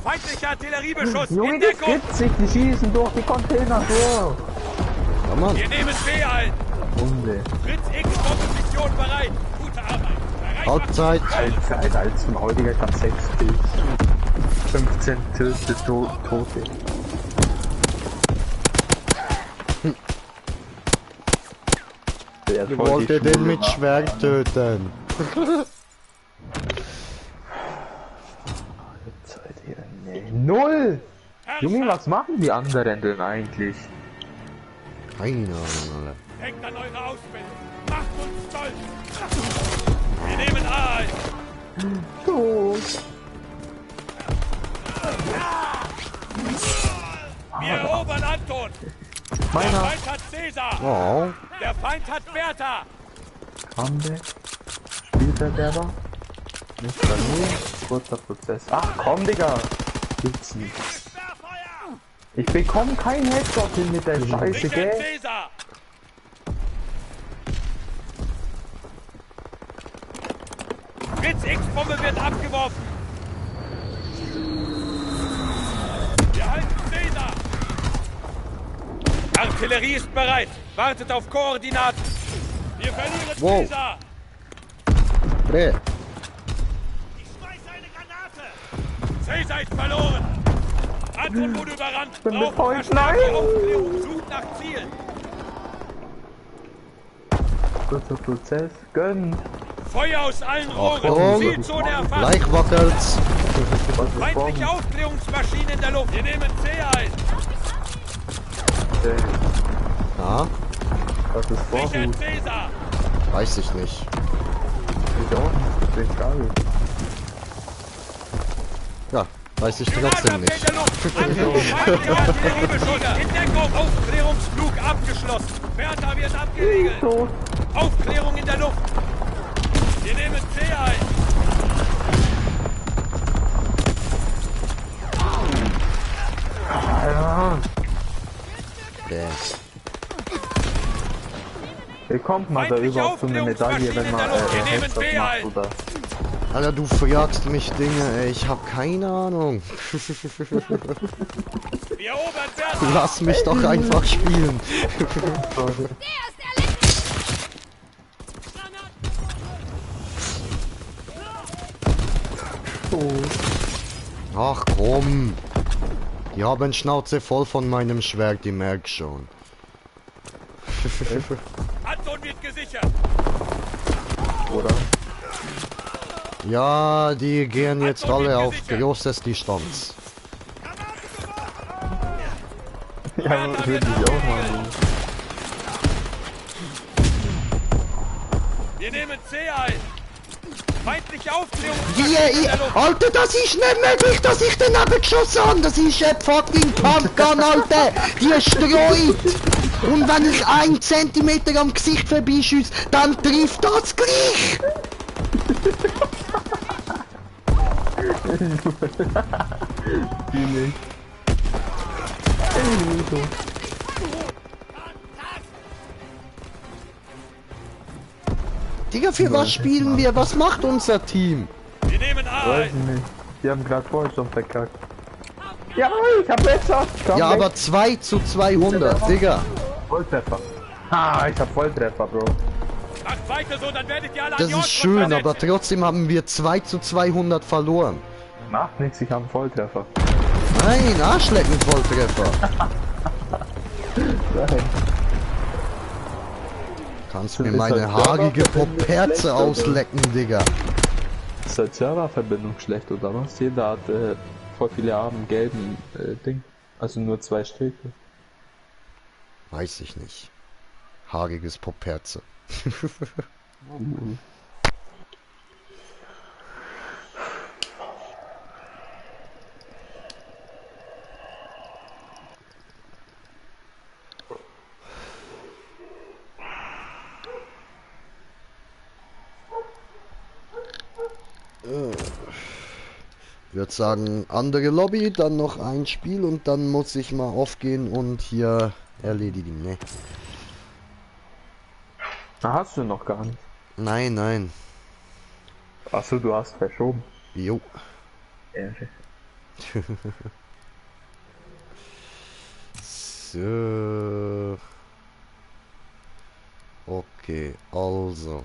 D: Feindlicher Artilleriebeschuss
C: Junge,
D: in
C: das
D: Deckung!
C: gibt's nicht. Die schießen durch die Container durch.
A: Komm on.
D: Wir nehmen B ein!
C: Hunde.
D: Fritz X Bombenmission bereit! Gute Arbeit! Erreicht
A: Halbzeit.
C: Alter, als ein heutiger, ich hab 6 Kills. 15 Tote.
A: Ich wollte den mit Schwert töten.
C: Zeit hier. Nee. Null! Junge, was machen die anderen denn eigentlich?
A: Keine Ahnung, Alter.
D: Denkt an eure Ausbildung! Macht uns stolz! Wir nehmen A ein! Wir erobern Anton! Der
C: Meiner
D: Feind hat Cäsar!
A: Oh,
D: Der Feind hat Bertha!
C: Comeback. Spielverderber. Nicht bei mir. Kurzer Prozess. Ach komm, Digga! Gibt's nicht. Ich bekomme keinen Headshot hin mit der Scheiße,
D: Richard
C: gell?
D: Cäsar! Fritz X-Bombe wird abgeworfen! Wir halten Cäsar! Artillerie ist bereit! Wartet auf Koordinaten! Wir verlieren
A: Wow.
D: Caesar!
A: Bre.
D: Ich schmeiße eine Granate! Caesar ist verloren! Anton wurde überrannt!
C: bin
D: Braucht
C: betreut.
D: Verstärkung,
C: Nein!
D: Aufklärung, sucht nach Zielen!
C: Kurzer Prozess. Gönn.
D: Feuer aus allen
A: Achtung.
D: Rohren! Zielzone erfasst!
A: Gleich wackelt's.
C: Was ist
D: Feindliche
C: Bomben?
D: Aufklärungsmaschinen in der Luft! Wir nehmen C ein!
C: Okay.
A: Na,
C: Was ist
D: Sichert
C: Vorhut?
D: Caesar!
A: weiß ich nicht.
C: Ich auch nicht. Das ist egal.
A: Ja, weiß ich trotzdem
D: Granatwerfer in
A: nicht.
D: der Luft! Achtung, feindliche Artilleriebeschuss! In Deckung! Aufklärungsflug abgeschlossen! Bertha wird abgeriegelt!
C: Tot.
D: Aufklärung in der Luft! Wir nehmen C ein!
C: Ja.
A: Bre.
C: Wie kommt man da
D: Feindliche
C: überhaupt zu einer Medaille, wenn man
D: Aufklärungsmaschinen in der Luft. Wir nehmen
C: Headshot
D: B
C: macht,
D: ein.
C: oder?
A: Alter, du fragst mich Dinge, ey. Ich hab keine Ahnung.
D: Wir erobern Bertha!
A: Lass mich doch einfach spielen. Ach komm. Die haben Schnauze voll von meinem Schwert, die merk schon.
D: Anton wird gesichert!
C: Oder?
A: Ja, die gehen jetzt alle auf großes Distanz.
C: Ja, würde ich auch mal.
D: Wir nehmen C ein! Feindliche Aufklärung!
A: Alter, das ist nicht möglich, dass ich daneben geschossen habe. Das ist ein fucking Pumpgun, Alter. Die streut. Und wenn ich 1 Zentimeter am Gesicht vorbeischieße, dann trifft das gleich.
C: Die nicht.
A: Digga, für was spielen wir? Was macht unser Team?
D: Wir nehmen A
C: Weiß
D: ein!
C: ich nicht. Die haben gerade vorher schon verkackt. Ja, ich hab Headshot. Komm,
A: Ja,
C: weg.
A: aber 2 zu 200, Digga.
C: Volltreffer. Ah, ich hab Volltreffer, Bro.
D: Macht weiter so, dann werdet ihr alle an
A: Das
D: die
A: ist
D: Ortsfront
A: schön, aber
D: versetzt.
A: trotzdem haben wir 2 zu 200 verloren.
C: Macht nichts, ich hab einen Volltreffer.
A: Nein, Arschlecken Volltreffer.
C: Nein.
A: Kannst mir
C: Ist
A: meine
C: halt
A: haarige
C: Serververbindung
A: Poperze
C: schlecht, oder?
A: auslecken, Digga.
C: Ist halt Serververbindung schlecht, oder was? Jeder hat voll viele Armen gelben Ding. Also nur 2 Striche.
A: Weiß ich nicht. Haariges Poperze. Ich würde sagen, andere Lobby, dann noch ein Spiel und dann muss ich mal aufgehen und hier erledigen, ne?
C: Da hast du noch gar nicht.
A: Nein, nein.
C: Achso, du hast verschoben.
A: Jo. So. Okay, also.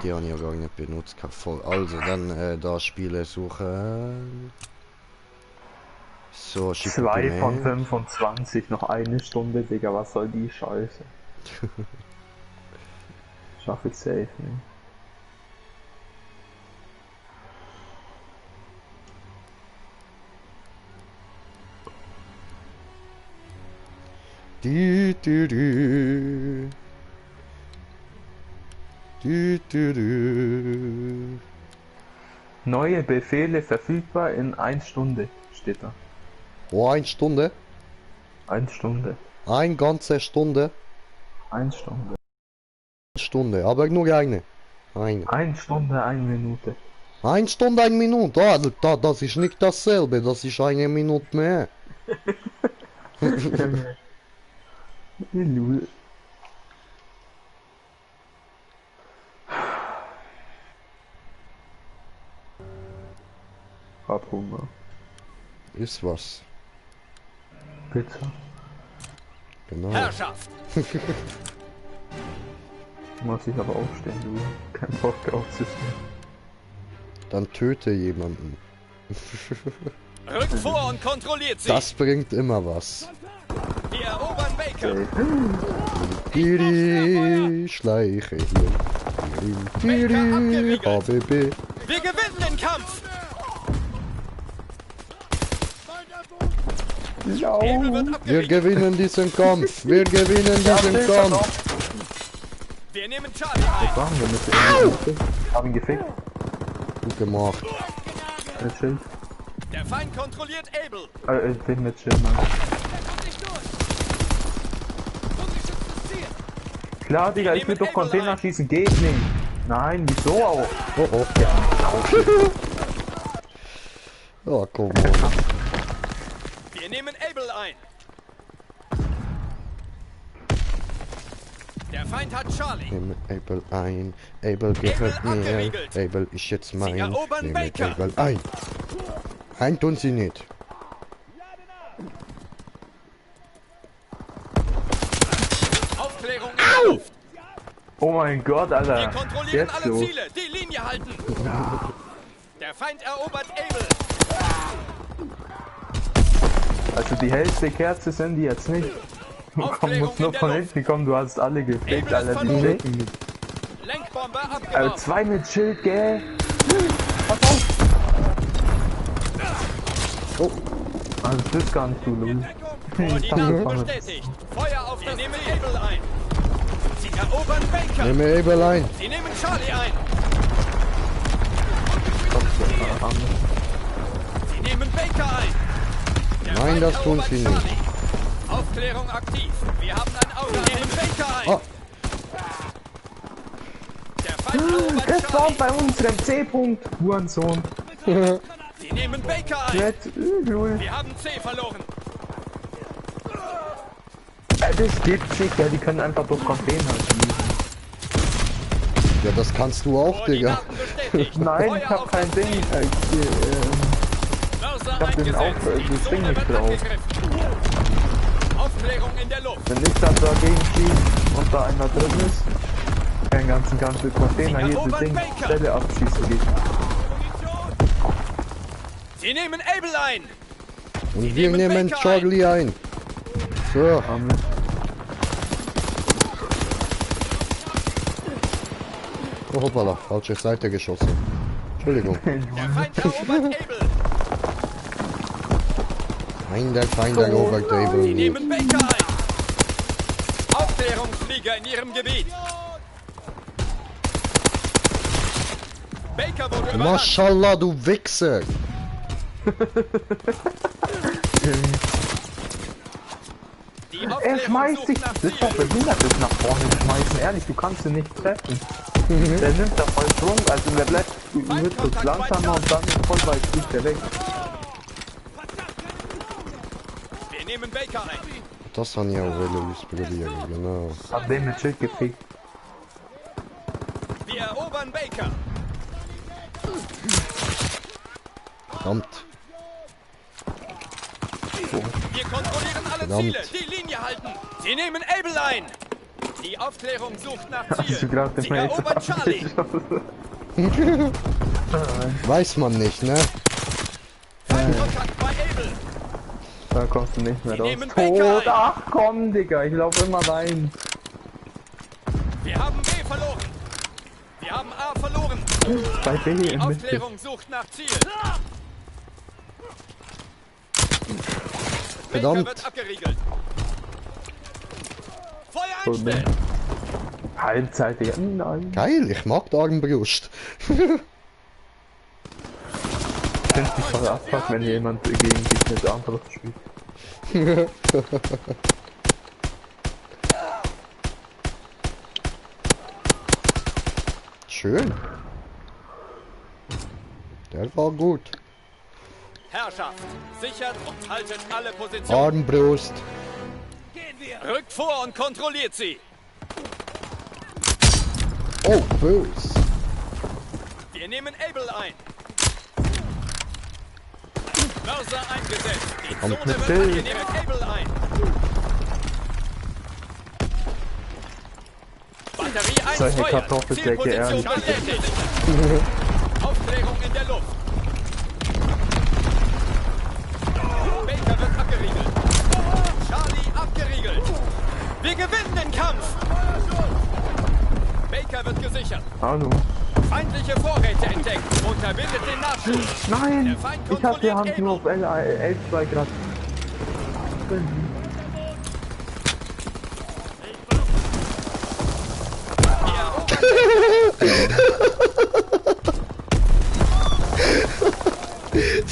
A: Die habe ich ja gar nicht benutzt. Voll. Also, dann da Spiele suchen. So,
C: 2 von
A: Shipment.
C: 25, noch eine Stunde, Digga, was soll die Scheiße? Schaff ich safe, ne?
A: Du, du, du. Du, du, du.
C: Neue Befehle verfügbar in 1 Stunde, steht da.
A: Oh, 1 Stunde?
C: 1 Stunde.
A: Eine ganze Stunde?
C: 1 Stunde.
A: Stunde, aber nur eine. Eine.
C: 1 Stunde, 1 Minute.
A: 1 Stunde, 1 Minute. Ah, das ist nicht dasselbe, das ist eine Minute mehr.
C: Lul. Hab Hunger.
A: Ist was.
C: Pizza.
A: Genau.
D: Herrschaft!
C: Muss ich aber aufstehen, du. Kein Bock aufzustehen.
A: Dann töte jemanden.
D: Rückt vor und kontrolliert sie!
A: Das bringt immer was.
D: Wir erobern Baker!
A: Tiri, schleiche hier. Tiri, HBB.
D: Wir gewinnen den Kampf! Hebel wird
A: Wir
D: abgeriegelt!
A: gewinnen diesen Kampf. Wir gewinnen diesen Kampf.
D: Wir nehmen Charlie
C: Was
D: ein!
C: machen wir mit dem? Hab ihn gefickt.
A: Gut gemacht.
C: Schild.
D: Der Feind kontrolliert Able!
C: Den mit Schild, Mann. Klar, Digga, ich will doch Container schießen. Geht nicht. Nein, wieso auch?
A: Oh, oh. Oh, komm on.
D: Wir nehmen Able ein! Der Feind hat Charlie!
A: Nehme Abel ein. Abel gehört mir.
D: abgeriegelt.
A: Abel ist jetzt mein.
D: erobern
A: Nehme
D: Baker.
A: Abel ein. Ein tun sie nicht.
D: Aufklärung in der Luft!
C: Oh mein Gott,
D: Wir
C: Alter.
D: kontrollieren
C: Jetzt
D: alle
C: so.
D: Ziele! Die Linie halten! Der Feind erobert Able!
C: Also die hellste Kerze sind die jetzt nicht. Du musst nur von hinten kommen, du hast alle gefickt,
D: Able ist
C: Alter. Die
D: verloren.
C: ficken mich.
D: Lenkbombe
C: Also
D: abgeworfen!
C: 2 mit Schild, gell? Pass auf!
A: Oh,
C: Also das ist gar nicht du, Louis.
D: Koordinaten bestätigt! Feuer auf das nehmen Able ein! Sie erobern Baker!
A: nehme Abel ein.
D: Sie nehmen Charlie ein! Sie nehmen Baker ein! Der
A: Nein,
D: Feind
A: das tun
D: erobert
A: sie nicht.
D: Charlie. Aufklärung aktiv! Wir haben ein Auge! Sie nehmen Baker ein!
A: Oh.
D: Der Feind erobert
C: Das war
D: Charlie!
C: bei unserem C-Punkt, Hurensohn.
D: Sie nehmen Baker ein!
C: Jetzt, Louis.
D: Wir haben C verloren!
C: Das gibt's nicht, ja, die können einfach durch Container schießen.
A: Ja, das kannst du auch, Digga.
D: Koordinaten bestätigt!
C: Nein,
D: Feuer
C: ich hab
D: auf
C: kein
D: das
C: Ding.
D: Ziel. Mörser
C: hab den
D: eingesetzt!
C: auch,
D: Die
C: das Ding
D: Zone
C: nicht
D: wird
C: drauf.
D: angegriffen! Aufklärung in der Luft!
C: Wenn ich dann dagegen schieße und da einer drin ist, den ganzen Container hier das Ding Stelle abschießen geht.
D: Sie nehmen Able ein!
A: Und wir nehmen Charlie ein. So,
C: Amen.
A: oh, hoppala, falsche Seite geschossen. Entschuldigung.
D: Der Feind erobert Able!
A: Nein, der Feind erobert Abel
D: Sie
A: nicht.
D: nehmen Baker ein! Aufklärungsflieger in ihrem Gebiet! Baker wurde überrannt!
A: Maschallah, du Wichser.
D: Die
C: Er
D: Aufklärung
C: schmeißt sich,
D: sucht nach
C: das ist doch
D: Ziel!
C: behindert, das nach vorne schmeißen. Ehrlich, du kannst ihn nicht treffen. Der nimmt da voll Schwung, also der bleibt, wird kurz langsamer und dann voll weit fliegt er weg.
D: Wir nehmen Baker ein!
A: Das haben ja auch ausprobieren, genau.
C: Hab den mit Schild gefickt.
D: Wir erobern Baker!
A: Verdammt.
D: Wir kontrollieren alle
A: Verdammt.
D: Ziele! Die Linie halten! Sie nehmen Able ein! Die Aufklärung sucht nach
C: Hast du
D: Ziel!
C: gerade
D: Sie
C: nicht mehr
D: erobern Charlie!
A: Weiß man nicht, ne?
D: Feindkontakt bei Able!
C: Da kommst du nicht mehr
D: Sie
C: raus.
D: nehmen Baker
C: Tot,
D: ein.
C: ach komm, Digga, ich lauf immer rein.
D: Wir haben B verloren! Wir haben A verloren!
C: Bei B
D: Die
C: im Mitte.
D: Aufklärung sucht nach Ziel!
A: Verdammt.
D: Baker wird abgeriegelt! Feuer
C: So, ne?
D: einstellen!
C: Halbzeit, Digga. Nein.
A: Geil, ich mag die Armbrust.
C: Ich finde mich voll abfuck, wenn jemand gegen dich mit Armbrust spielt.
A: Schön. Der war gut.
D: Herrschaft, sichert und haltet alle Positionen.
A: Armbrust.
D: Rückt vor und kontrolliert sie.
A: Oh, bös.
D: Wir nehmen Able ein. Mörser eingesetzt. Die
A: Kommt
D: Zone
C: mit
D: wird
C: Bild.
D: angenehm Able ein. Batterie 1
C: Solche
D: feuert.
C: Kartoffelsäcke,
D: Zielposition
C: ehrlich.
D: bestätigt. Aufklärung in der Luft. Baker wird abgeriegelt. Charlie abgeriegelt. Wir gewinnen den Kampf. Baker wird gesichert.
C: Hallo.
D: Feindliche Vorräte entdeckt. Unterbindet den Nachschub.
C: Nein!
D: Der Feind
C: Ich hab die
D: kontrolliert
C: Hand nur auf L2 gerade.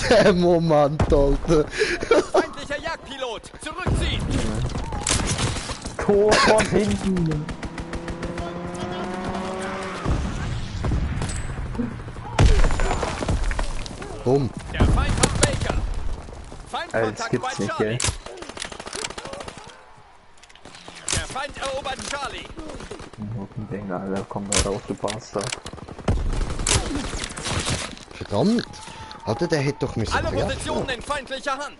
A: Der Moment, Alter.
D: Feindlicher Jagdpilot. Zurückziehen.
C: Tor von hinten.
A: Bumm.
D: Der Feind hat Baker.
C: Das
D: Feindkontakt
C: gibt's
D: bei
C: nicht,
D: Charlie.
C: gell?
D: Der Feind erobert Charlie.
C: Dinger, Alter, komm da raus, du Bastard.
A: Verdammt. Alter, der hätte doch müssen
D: Alle
A: treffen.
D: Positionen in feindlicher Hand.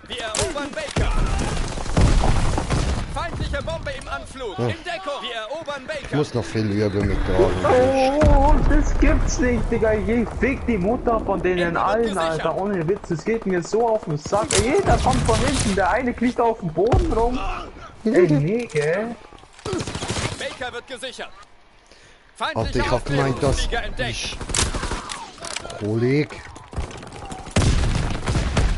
D: Wir erobern Baker. Feindliche Bombe im Anflug. In Deckung. Wir erobern
A: Ich
D: Baker.
A: muss noch viel üben mit Tragen.
C: Oh, das gibt's nicht, Digga. Ich fick die Mutter von denen
D: Ende wird
C: allen,
D: gesichert.
C: Alter. Ohne Witz, es geht mir so auf den Sack. Jeder kommt von hinten, der eine kriegt auf den Boden rum. Ey, nee, gell?
D: Baker wird gesichert.
A: Alter,
D: Feindliche
A: ich hab gemeint, dass
D: Aufklärungsflieger entdeckt.
A: ich... Kollege.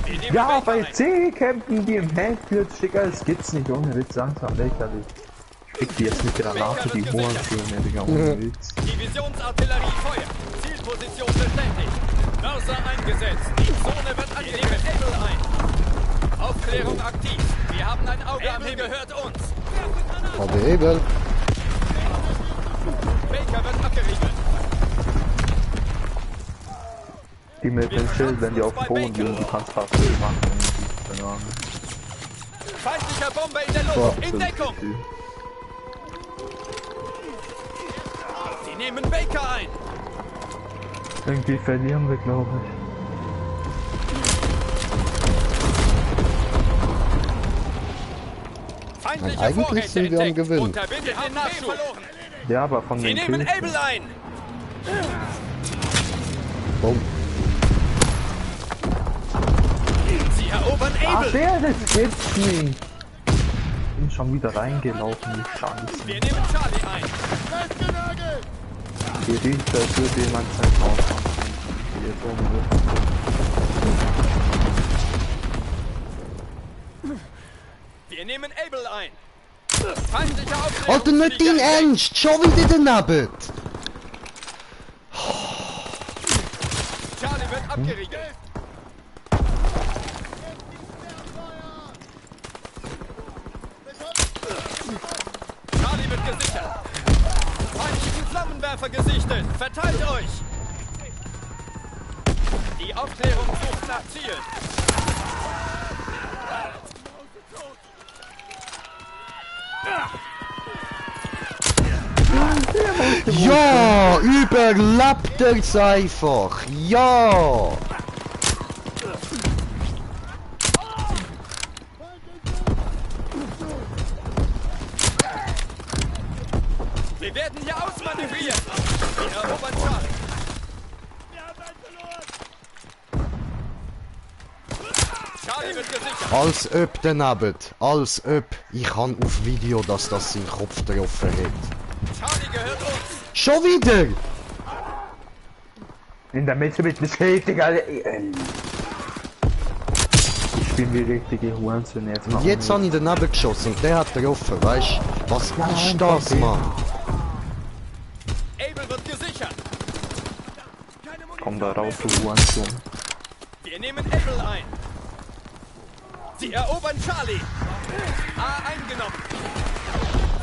D: Wir nehmen
C: Ja,
D: Baker
C: bei
D: ein.
C: C campen die im Handflitz, Digga. Das gibt's nicht, ohne Witz. Langsam lächerlich. Ich fick die jetzt mit Granate, die Hurensohne, Digga. Ohne Witz.
D: Divisionsartillerie feuert. Zielposition bestätigt. Mörser eingesetzt. Die Zone wird angenehm Able ein. Aufklärung aktiv. Wir haben ein Auge am Himmel. Gehört uns.
A: Aber eben.
D: Baker wird abgeriegelt.
C: Die mit dem Schild, wenn die auf dem Boden liegen, du kannst fast nicht machen. Keine Ahnung.
D: Feindlicher Bombe in der Luft.
C: Boah,
D: In Deckung. Sie nehmen Baker ein.
C: Irgendwie verlieren wir, glaube ich.
D: Feindliche
A: Eigentlich
D: Vorräte
A: sind wir am
D: entdeckt.
A: Gewinnen.
D: Unterbindet den Nachschub. Verloren.
C: Ja, aber von
D: Sie
C: den
D: nehmen
C: Kills.
D: Able ein.
A: Bumm.
D: Sie erobern
C: Ach,
D: Able.
C: das gibt's nicht. Bin schon wieder reingelaufen, die Scheiße.
D: Wir nehmen Charlie ein.
C: Hier riecht, als würde jemand sein Haus anfangen. Hier ist ohne Witz.
D: Wir nehmen Able ein. Feindlicher
A: Alter, nicht dein
D: Aufklärungsflieger.
A: Ernst! Schon wieder daneben!
D: Charlie wird abgeriegelt. Charlie wird gesichert. Feindlichen Flammenwerfer gesichtet. Verteilt euch. Die Aufklärung sucht nach Zielen.
A: Ja! Überlebt er's einfach! Ja!
D: Wir werden hier ausmanövriert. Wir erobern Charlie. Charlie wird gesichert.
A: Als ob daneben. Als ob. Ich han auf Video, dass das seinen Kopf getroffen hat.
D: Charlie gehört uns.
A: Schon wieder!
C: In der Mitte mit dem Schild, Digga. Ich bin wie richtige Hurensohn jetzt.
A: Und jetzt habe ich daneben geschossen und der hat getroffen, weißt du? Was ist das, Mann?
D: Able wird gesichert.
C: Komm da raus, du Hurensohn.
D: Wir nehmen Able ein. Sie erobern Charlie. A eingenommen.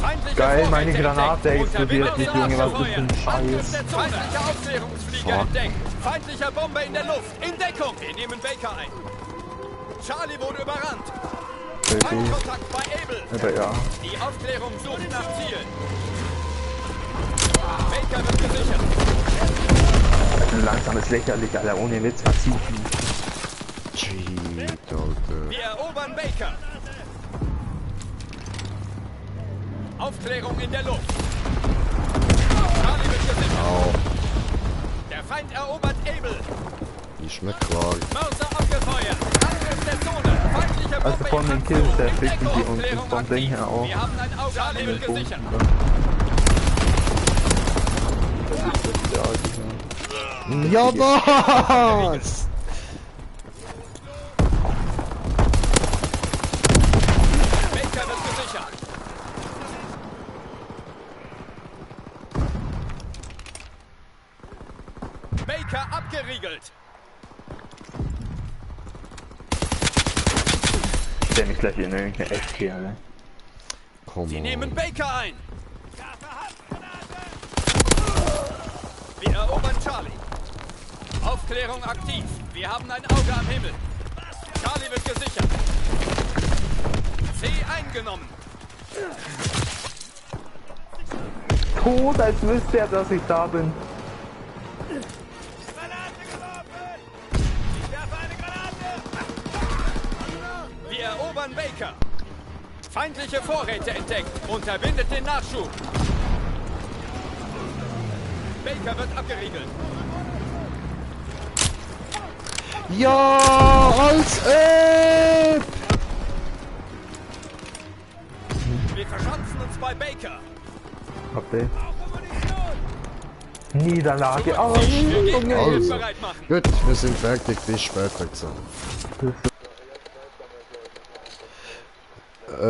D: Feindliche
C: Geil,
D: Vorräte
C: meine Granate
D: entdeckt.
C: explodiert nicht, Junge, was ist für ein
D: Angriff
C: Scheiß.
D: der Zone. Feindlicher Aufklärungsflieger
A: Fuck.
D: entdeckt. Feindlicher Bomber in der Luft. In Deckung. Wir nehmen Baker ein. Charlie wurde überrannt.
C: Okay,
D: Feindkontakt bei Able.
C: aber ja.
D: Die Aufklärung sucht nach Zielen. Baker wird gesichert.
C: Ein langsames lächerlich, Alter, ohne Witz, was zieht die?
A: Cheat, Alter.
D: Wir erobern Baker. Aufklärung in der Luft. Charlie wird gesichert.
A: Au,
D: Der Feind erobert Able.
A: ist mir klar.
D: Mörser abgefeuert. Angriff der Zone. Feindlicher
C: Also
D: Gruppe
C: von
D: in
C: den Kills her
D: Anführung.
C: ficken die uns
D: Aufklärung
C: vom Ding
D: aktiv.
C: her auch.
D: Wir haben ein Auge. Charlie wird gesichert.
A: Ja, was?
D: Baker wird gesichert. Baker abgeriegelt.
C: Der mich gleich in irgendeine Ecke hier, Alter.
A: Komm
D: Sie nehmen
A: on.
D: Baker ein. Wir erobern Charlie. Aufklärung aktiv. Wir haben ein Auge am Himmel. Charlie wird gesichert. C eingenommen.
C: Tot, als wüsste er, dass ich da bin.
D: Wir erobern Baker. Feindliche Vorräte entdeckt. Unterbindet den Nachschub. Baker wird abgeriegelt.
A: Ja, als ob!
D: Wir verschanzen uns bei Baker.
C: Okay. Niederlage. Oh,
D: Wir gehen
C: Junge.
A: Also.
D: bereit machen.
A: Gut, wir sind fertig, bis später zusammen.
C: Das ist